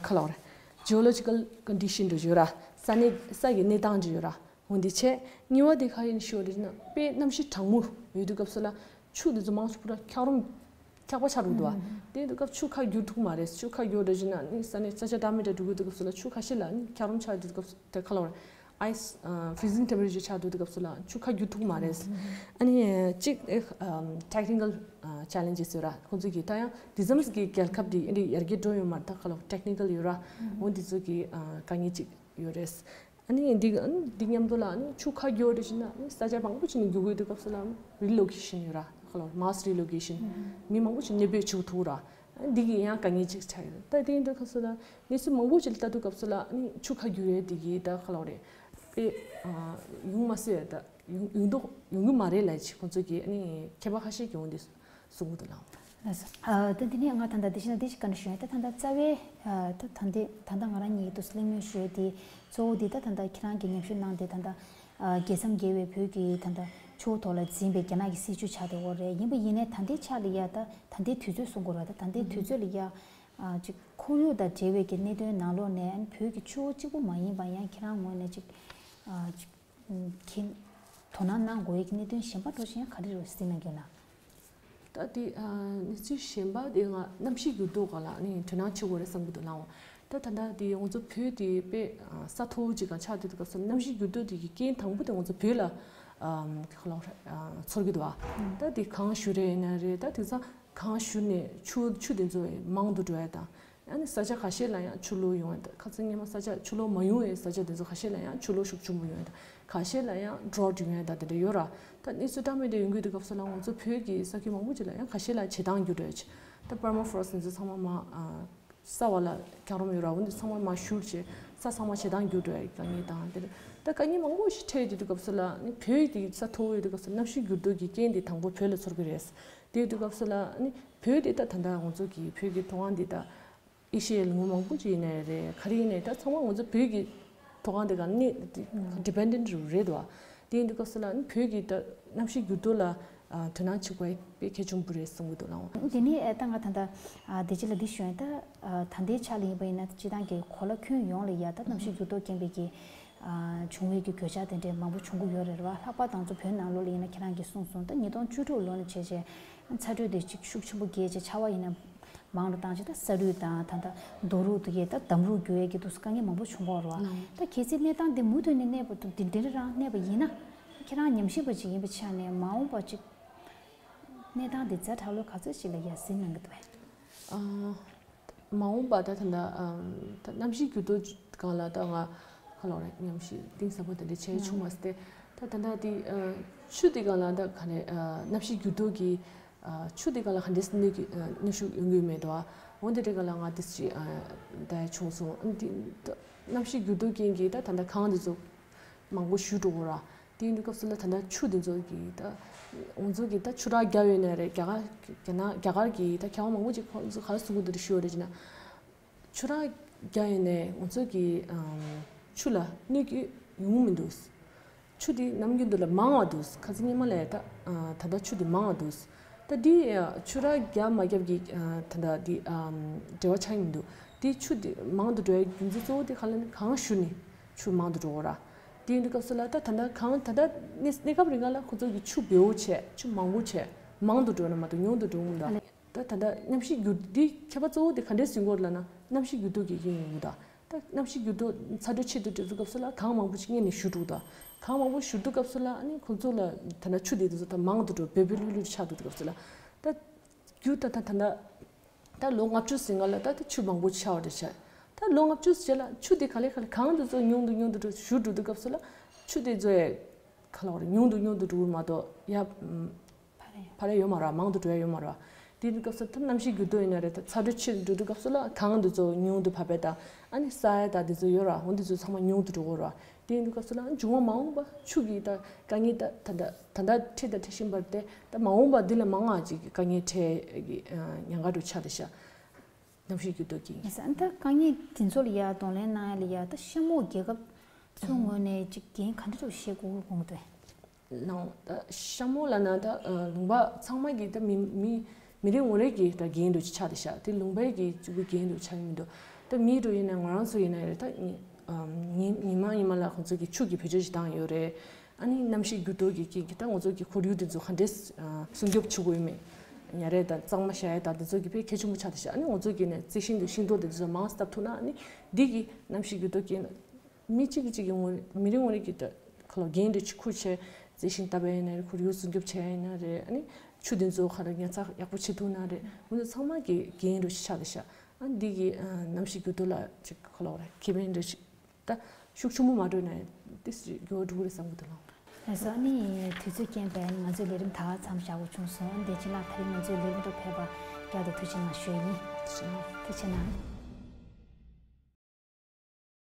ཁ་ལོག་རེད། geological condition འདྲ་ཡོད་ར། ས་གནས་ས་གི་གནས་སྟངས་འདྲ་ཡོད་ར། འོ་འདི་བྱས། གཉིས་པ་དེ་ག་ཡིན་ཞུ་རེད་ན་དཔེ་གནམ་གཤིས་གྲང་མོ་ཡོད་དུས་སྐབས་སུ་ལ་ཆུ་འདི་ཚོ་མང་ཆེ་བོ་ར་འཁྱགས་རོམ་འཁྱགས་པ་ཆགས་འགྲོ་འདུག་བ། དེ་འདུག་སྐབས་ཆུ་ཁ་བསྒྱུར་ཐུབ་མ་རེད། ཆུ་ཁ་བསྒྱུར་འདྲ་བྱས་ན་ནི་ས་གནས་ས་ཆ་བདག་མེད་འདྲ་འགྲོ་གི་འདུག་སྐབས་སུ་ལ་ཆུ་ཁ་ཤས་ལ་ནི་འཁྱགས་རོམ་ཆགས་འདུག་སྐབས་སུ་དེ་ཁ་ལོ་རེད། ice freezing temperature ཆགས་འདུག་སྐབས་སུ་ལ་ཆུ་ཁ་བསྒྱུར་ཐུབ་མ་རེད། ཨ་ནི་གཅིག་technical challenges ཡོད་ར། ཁོང་ཚོ་གིས་ད་ཡང་དེ་ཙམ་གྱི་རྒྱལ་ཁབ་འདི་ཨ་ནི་ཡར་རྒྱས་འགྲོ་ཡོད་མ་རེད། ད་ཁ་ལོ་technical ཡོད་ར། འོ་འདི་ཚོ་གི་དཀའ་ངལ་གཅིག་ཡོད་རེད། ཨ་ནི་འདི་འདི་མཉམ་དུ་ལ་ཨ་ནི་ཆུ་ཁ་བསྒྱུར་འདྲ་བྱས་ན་ཨ་ནི་ས་ཆ་མང་པོ་ཅིག་ནས་བསྒྱུར་དགོས་དུས་སྐབས་སུ་ལ་relocation ཡོད་ར། ཁ་ལོ་mass relocation མི་མང་པོ་ཅིག་གནས་སྤོས་བྱེད་ཐུབ་ར། འདི་གི་ཡང་དཀའ་ངལ་ཅིག་ཆགས་ཡོད། ད་དེ་འདྲ་སྐབས་སུ་ལ་གནས་ཚུལ་མང་པོ་ཅིག་ལ་ལྟ་དུས་སྐབས་སུ་ལ་ཨ་ནི་ཆུ་ཁ་བསྒྱུར་ཡས་འདི་གི་ད་ཁ་ལོ་རེད། དཔེ་ཡོང་མ་སྲིད་ཡ་ད་ཡོང་ཡོང་མདོག་ཡོང་གི་མ་རེད་ལབ་ཅིག་ཁོང་ཚོ་གིས་ཨ་ནི་མཁས་པ་ཁ་ཤས་ཀྱིས་འོང་དུས། གསུང་གི་འདུག་ལགས། ལགས་སོ། ཨ་ད་འདི་ནས་ང་ད་ལྟ་འདི་བཞིན་འདི་ཞིག་བཀའ་འདྲི་ཞུ་ཡ། ད་ད་ལྟ་རྩ་བའི་ཨ་ད་ད་འདི་ད་ལྟ་ང་རང་ཉིད་ཀྱི་འདུག་སེ་གླེང་མོལ་ཞུ་ཡ་དེ་གཙོ་བོ་འདི་ད་ད་ལྟ་ཁྱེད་རང་གིས་ཉམས་ཞིབ་གནང་སྟེ་ད་ལྟ་ཨ་རྒྱལ་མཚམས་བརྒལ་བའི་བོད་ཀྱི་ད་ལྟ་ཆུ་བོ་ཐོག་ལ་འཛིན་པའི་རྒྱ་ནག་གི་སྲིད་བྱུས་ཆགས་བསྡད་ཡོད་རེད། ཡིན་པ་ཡིན་ནའི་ད་ལྟའི་ཆ་ལ་ཡ་ད་ད་ལྟའི་དུས་ཚོད་གསུང་དགོས་རེད། ད་ད་ལྟའི་དུས་ཚོད་ལ་ཡ་ཨ་ཅིག་ཁོར་ཡུག་དང་འབྲེལ་བའི་གི་གནད་དོན་ནང་ལོགས་ནས་ཨ་ནི་བོད་ཀྱི་ཆུ་བོ་གཅིག་པུ་མ་ཡིན་པ་ཡང་ཁྱེད་རང་ངོས་ནས་ཅིག་ཨ་ཅིག་ཁྱེད་དོ་སྣང་གནང་དགོས་ཡག་གི་གནད་དོན་གཞན་པ་འདྲ་ཞིག་ཡང་ག་རེ་རེད་གཟིགས་གནང་གི་ཡོད་ན། ད་དེ་གནས་ཚུལ་གཞན་པ་དེ་ང་གནམ་གཤིས་འགྱུར་ལྡོག་སྒང་ལ་ནི་དོ་སྣང་བྱེད་དགོས་རེད་བསམ་གྱི་འདུག་ལགས། ད་ད་ལྟ་དེ་ང་ཚོ་བོད་དེ་དཔེ་ས་མཐོ་བོ་ཅིག་སྒང་ཆགས་བསྡད་དུས་སྐབས་སུ་གནམ་གཤིས་འགྱུར་ལྡོག་དེ་གི་རྐྱེན་དང་པོ་དེ་ང་ཚོ་བོད་ལ་ཚོར་གྱི་འདུག་བ། ད་དེ་གངས་བཞུར་རེད་ཡིན་ན་རེད། ད་དེང་སང་གངས་བཞུར་ནས་ཆུ་ཆུ་དེ་ཚོ་མང་དུ་འགྲོ་ཡ་དང་། ཨ་ནི་ས་ཆ་ཁ་ཤས་ལ་ཡང་ཆུ་ལོག་ཡོང་ཡ་དང་། ཁ་སང་སྔོན་མ་ས་ཆ་ཆུ་ལོག་མ་ཡོང་བའི་ས་ཆ་དེ་ཚོ་ཁ་ཤས་ལ་ཡང་ཆུ་ལོག་ཤུགས་ཆེན་པོ་ཡོང་ཡ་དང་། ཁ་ཤས་ལ་ཡང་drought ཡོང་ཡ་དང་དེ་འདྲ་ཡོད་ར། ད་གནས་ཚུལ་འདྲ་མི་འདྲ་ཡོང་གི་དུས་སྐབས་སུ་ལ་ང་ཚོ་བོད་ཀྱི་ས་ཁུལ་མང་པོ་ཅིག་ལ་ཡང་ཁ་ཤས་ལ་བྱེ་ཐང་འགྱུར་འགྲོ་ཡ་ཅིག་ད་permafrost དེ་ཚོ་ཚང་མ་མ་ས་བ་ལ་འཁྱགས་རོམ་ཡོད་ར། འོ་འདི་ཚང་མ་མ་བཞུར་བྱས་ས་ཚང་མ་བྱེ་ཐང་འགྱུར་འགྲོ་ཡ་དཀའ་ངལ་དང་དེ་འདྲ། ད་དཀའ་ངལ་མང་པོ་ཞིག་འཕྲད་ཡོད་དུས་སྐབས་སུ་ལ་ནི་བོད་དེ་ས་མཐོ་བོ་ཡོད་དུས་སྐབས་སུ་གནམ་གཤིས་འགྱུར་ལྡོག་གི་རྐྱེན་དེ་དང་པོ་བོད་ལ་ཚོར་གི་རེད། དེ་ཡོད་དུས་སྐབས་སུ་ལ་ནི་བོད་དེ་ད་ད་ལྟ་ང་ཚོ་གི་བོད་ཀྱི་མཐོ་སྒང་འདི་ད་ཨེ་ཤི་ཡའི་ལུང་མང་པོ་ཅིག་ཡིན་ནའི་རེད། ག་རེ་ཡིན་ནའི་ད་ཚང་མ་ང་ཚོ་བོད་ཀྱི་མཐོ་སྒང་དེ་ག་ནས་ཌི་པེན་ཌེན་ཊི་རེད་བ། དེ་ཡིན་དུས་སྐབས་སུ་ལ་ནི་བོད་ཀྱི་ད་གནམ་གཤིས་འགྱུར་ལྡོག་ལ་དོ་སྣང་བྱེད་དགོས་པའི་གལ་ཆེན་པོ་རེད་བསམ་གྱི་འདུག་ལགས། དེ་ནས་ད་ང་ད་ལྟ་བདེ་སྐྱིད་ལགས་འདི་ཞུ་ཡིན། ད་ད་ལྟའི་ཆ་ལ་ཡིན་པ་ཡིན་ན་སྤྱི་བཏང་གི་གོ་ལ་ཁྱོན་ཡོངས་ལ་ཡ་ད་གནམ་གཤིས་འགྱུར་ལྡོག་རྐྱེན་པས་ཀྱི་བྱུང་བའི་གི་གོད་ཆག་དེ་འདྲའི་མང་པོ་བྱུང་གི་ཡོད་རེད་བ། ལྷག་པར་དུ་ང་ཚོ་བོད་ནང་ལོགས་ལ་ཡིན་ན་ཁྱེད་རང་གིས་གསུངས་སོང་། ད་ཉིས་སྟོང་བཅུ་དྲུག་ལོ་ནས་བྱས་བྱས་ཚ་དྲོད་དེ་ཅིག་ཤུགས་ཆེན་པོ་རྒྱས་བྱས་ཆར་པ་ཡིན་ན་མང་རུ་བཏང་བྱས། ད་ས་རུད་དང་ད་ལྟ་རྡོ་རུག་དེ་གས་ད་འདམ་རུག་རྒྱུ་ཡས་ཀྱི་འདུག་དཀའ་ངལ་མང་པོ་བྱུང་གི་ཡོད་རེད་བ། ད་གལ་སྲིད་གནས་སྟངས་དེ་མུ་མཐུད་ནས་གནས་པ་འདུག་དེ་འདྲ་རང་གནས་པ་ཡིན་ན་ཁྱེད་རང་ཉམས་ཞིབ་པ་ཅིག་ཡིན་པའི་ཆ་ནས་མ་འོངས་པ་ཅིག་གནས་སྟངས་དེ་ཛ་དྲག་ལོས་ག་ཚོད་ཅིག་ལ་ཡར་ཟིན་གནང་གི་འདུག་བས། ཨ། མ་འོངས་པ་ད་ད་ལྟ་ཨམ། ད་གནམ་གཤིས་འགྱུར་ལྡོག་སྒང་ལ་ད་ང་ཁ་ལོ་རེད། ཉམས་ཞིབ་གཏིང་ཟབ་པོ་དེ་འདྲ་བྱས་ཆོག་མ་སྟེ། ད་ད་ལྟ་དེ་ཨ། ཆུ་དེ་སྒང་ལ་ད་ག་ནས་ཨ། གནམ་གཤིས་འགྱུར་ལྡོག་གི་ཨ། ཆུ་དེ་སྒང་ལ་ག་འདྲས་གནོད་ཀྱི་ཨ། གནོན་ཤུགས་ཡོང་གི་མེད་དོ། འོན་ཏེ་དེ་སྒང་ལ་ང་དེ་ཅི་ཨ། ད་བྱུང་སོང་། ཨ་ནི་དེ་ད་གནམ་གཤིས་འགྱུར་ལྡོག་རྐྱེན་གྱིས་ད་ད་ལྟ་གངས་དེ་ཚོ་མང་པོ་ཞུ་འགྲོ་གི་ར། དེ་ཡིན་དུས་སྐབས་སུ་ལ་ད་ལྟ་ཆུ་དེ་ཚོ་གི་ད་ང་ཚོ་གི་ད་ཆུ་རགས་བརྒྱབ་ཡོད་ནའི་རེད། རྒྱ་གར་རྒྱ་ནག་རྒྱ་གར་གི་ད་མཁས་དབང་མང་པོ་ཅིག་ཁོང་ཚོ་ག་རེ་གསུང་གི་འདུག་ཞུ་བ་རེད་ཅེ་ན། ཆུ་རགས་བརྒྱབ་ཡོད་ནའི་ང་ཚོ་གི་ཨམ། ཆུ་ལ་གནོད་ཀྱི་ཡོང་མི་འདུག་ཆུ་དེ་ནམ་རྒྱུན་དུ་ལ་མང་བ་འདུག་ཁ་སང་ཉི་མ་ལས་ད་ཨ། ད་ལྟ་ཆུ་དེ་མང་བ་འདུག་ད་འདི་ཨ། ཆུ་རགས་བརྒྱབ་མ་བརྒྱབ་ཀྱི་ཨ། ད་ལྟ་འདི་ཨམ། འབྲེལ་བ་ཆགས་ཀྱི་མི་འདུག་དེ་ཆུ་དེ་མང་དུ་འགྲོ་བའི་རྒྱུ་མཚན་གཙོ་བོ་དེ་ག་ལ་ནི་གངས་ཞུ་ནས་ཆུ་མང་དུ་འགྲོ་གི་ར། དེ་ཡིན་དུས་སྐབས་སུ་ལ་ད་ད་ལྟ་གངས་ད་ལྟ་གནས་གནས་སྐབས་རིང་ག་ལ་ཁོ་ཚོ་གི་ཆུ་བེའུ་བྱས། ཆུ་མང་པོ་བྱས། མང་དུ་འགྲོ་ན་མ་གཏོགས་ཉུང་དུ་འགྲོ་གི་མི་འདུག་ད་ད་ལྟ་གནམ་གཤིས་འགྱུར་འདི་ཁྱད་པར་གཙོ་བོ་དེ་ག་འདྲས་ཟིན་གོ་ལ་ན་གནམ་གཤིས་འགྱུར་ལྡོག་གི་རྐྱེན་ཡིན་གྱི་འདུག་ད་གནམ་གཤིས་འགྱུར་ལྡོག་ཚ་དྲོད་ཆེ་དུ་འགྲོ་དུས་སྐབས་སུ་ལ་གངས་མང་པོ་ཞིག་སྔོན་ནས་ཞུ་འགྲོ་གི་འདུག་གངས་མང་པོ་ཞུ་དུས་སྐབས་སུ་ལ་ཨ་ནི་ཁོ་ཚོ་ལ་ད་ལྟ་ཆུ་དེ་དུས་སུ་ད་མང་དུ་འགྲོ་བེ་བེ་ལྷུ་ལྷུ་ཆགས་དུས་སྐབས་སུ་ལ་ད་རྒྱུ་ད་ད་ད་ད་ད་ལོ་ལྔ་བཅུ་ཟིན་ག་ལ་ད་ད་ཆུ་མང་པོ་ཆགས་པ་རེད་ཤག་ད་ལོ་ལྔ་བཅུ་ཟིན་ལ་ཆུ་དེ་ག་ལེ་ག་ལེ་གངས་དུ་ཚོ་ཉུང་དུ་ཉུང་དུ་འགྲོ་ཞུ་འགྲོ་དུས་སྐབས་སུ་ལ་ཆུ་དེ་ཚོ་ཡ་ག་ལ་བ་རེད་ཉུང་དུ་ཉུང་དུ་འགྲོ་གི་མ་གཏོགས་ཡ། ཕ་རེད། ཕ་རེད་ཡོད་མ་རེད། མང་དུ་འགྲོ་ཡ་ཡོད་མ་རེད། དེ་དུས་སྐབས་སུ་ད་གནམ་གཤིས་འགྱུར་ལྡོག་ཡིན་ན་རེད། ད་ཚ་དྲོད་ཆེ་རུ་འགྲོ་དུས་སྐབས་སུ་ལ་གངས་འདི་ཚོ་ཉུང་དུ་བབས་པས་ད་ཨ་ནི་ས་ཡ་ད་འདི་ཚོ་ཡོད་ར། འོ་འདི་ཚོ་ཚང་མ་ཉུང་དུ་འགྲོ་གི་ར། དེ་དུས་སྐབས་སུ་ལ་འབྱུང་བ་མ་འོངས་པ་ཆུ་གི་ད་དཀའ་ངལ་ད་ད་ད་ད་ད་འཕྲད་ད་འཕྲད་བཞིན་པར་ཏེ་ད་མ་འོངས་པ་འདི་ལས་མང་ང་ཅིག་གི་དཀའ་ངལ་འཕྲད་གི་ཉེན་ཁ་འདྲ་ཆགས་ཏེ་ཤག་གནམ་གཤིས་འགྱུར་ལྡོག་གི། ཡིན་ས་ཨ་ད་དཀའ་ངལ་དེ་ཚོ་ལ་ཡ་གདོང་ལེན་གནང་ཡ་ལ་ཡ་ད་ཤ་མོག་རྒྱལ་ཁབ་ཚོའི་ངོས་ནས་ཅིག་འགན་ག་འདྲ་ཅིག་བཞེས་དགོས་དགོངས་ཏེ། ནང་ད་ཤ་མོ་ལ་ན་ད་ལུང་པ་ཚང་མ་གི་ད་མི་མི་མི་རེ་ངོ་རེ་གི་ད་འགན་འདྲ་ཅིག་ཆགས་ཏེ་ཤག་དེ་ལུང་པའི་གི་གཅིག་པུ་འགན་འདྲ་ཆགས་ཀྱི་མི་འདུག་ད་མི་འདྲ་ཡིན་ན་ང་རང་ཚོ་ཡིན་ན་རེད། ད་ཉི་ཉི་མ་ཉི་མ་ལ་ཁོང་ཚོ་གི་ཆུ་གི་བེད་སྤྱོད་ཅིག་བཏང་ཡོད་རེད། ཨ་ནི་གནམ་གཤིས་འགྱུར་ལྡོག་གི་རྐྱེན་གྱིས་ད་ང་ཚོ་གི་ཁོར་ཡུག་དེ་ཚོ་ག་འདྲས་སྲུང་སྐྱོབ་བྱེད་དགོས་ཡོད་མེད། ཉ་རེད་ད་གཙང་མ་བཞག་ཡ་ད་དེ་ཚོ་གི་དཔེ་གལ་ཆེན་པོ་ཆགས་ཏེ་ཤག་ཨ་ནི་ང་ཚོ་གི་ནས་རྩི་ཤིང་དང་ཤིང་ཏོག་དེ་ཚོ་མང་བཏབ་ཐུབ་ན་ཨ་ནི་འདི་གི་གནམ་གཤིས་འགྱུར་ལྡོག་རྐྱེན། མི་གཅིག་གིས་གཅིག་གི་ངོ་མི་རེ་ངོ་རེ་གིས་ད་ཁ་ལོ་འགན་འདྲ་ཅིག་འཁུར་བྱས་རྩི་ཤིང་བཏབ་པ་ཡིན་ན་རེད། ཁོར་ཡུག་སྲུང་སྐྱོབ་བྱས་ཡིན་ན་རེད། ཨ་ནི་ཆུ་དེ་ཚོ་ག་རེ་ཉར་ཚགས་ཡག་པོ་བྱེད་ཐུབ་ན་རེད། ང་ཚོ་ཚང་མ་གི་འགན་འདྲ་ཞིག་ཆགས་ཏེ་ཤག་ཨ་འདི་གི་ཨ་གནམ་གཤིས་འགྱུར་ལྡོག་ལ་ཅིག་ཁ་ལོ་རེད་ཁེ་ཕན་འདྲ་ཞིག་ད་ཤུགས་ཆེན་པོ་མ་འགྲོ་ན་ཏིས་ཅིག་འགྱུར་བ་འགྲོ་གི་རེད་བསམ་གི་འདུག་ལགས། ལགས་སོ། ཨ་ནི་དུས་ཚོད་རྐྱེན་པས་ང་ཚོའི་ལས་རིམ་ད་ག་མཚམས་བཞག་དགོས་བྱུང་སོང་། ཨ་ནི་བདེ་ཆེན་ལགས་ད་རིང་ང་ཚོའི་ལས་རིམ་དུ་ཕེབས་པར་བསྐྱར་དུ་ཐུགས་རྗེ་གནང་ཞུ་ཡི་ཡིན། ཐུགས་རྗེ་གནང་། ཐུགས་རྗེ་གནང་།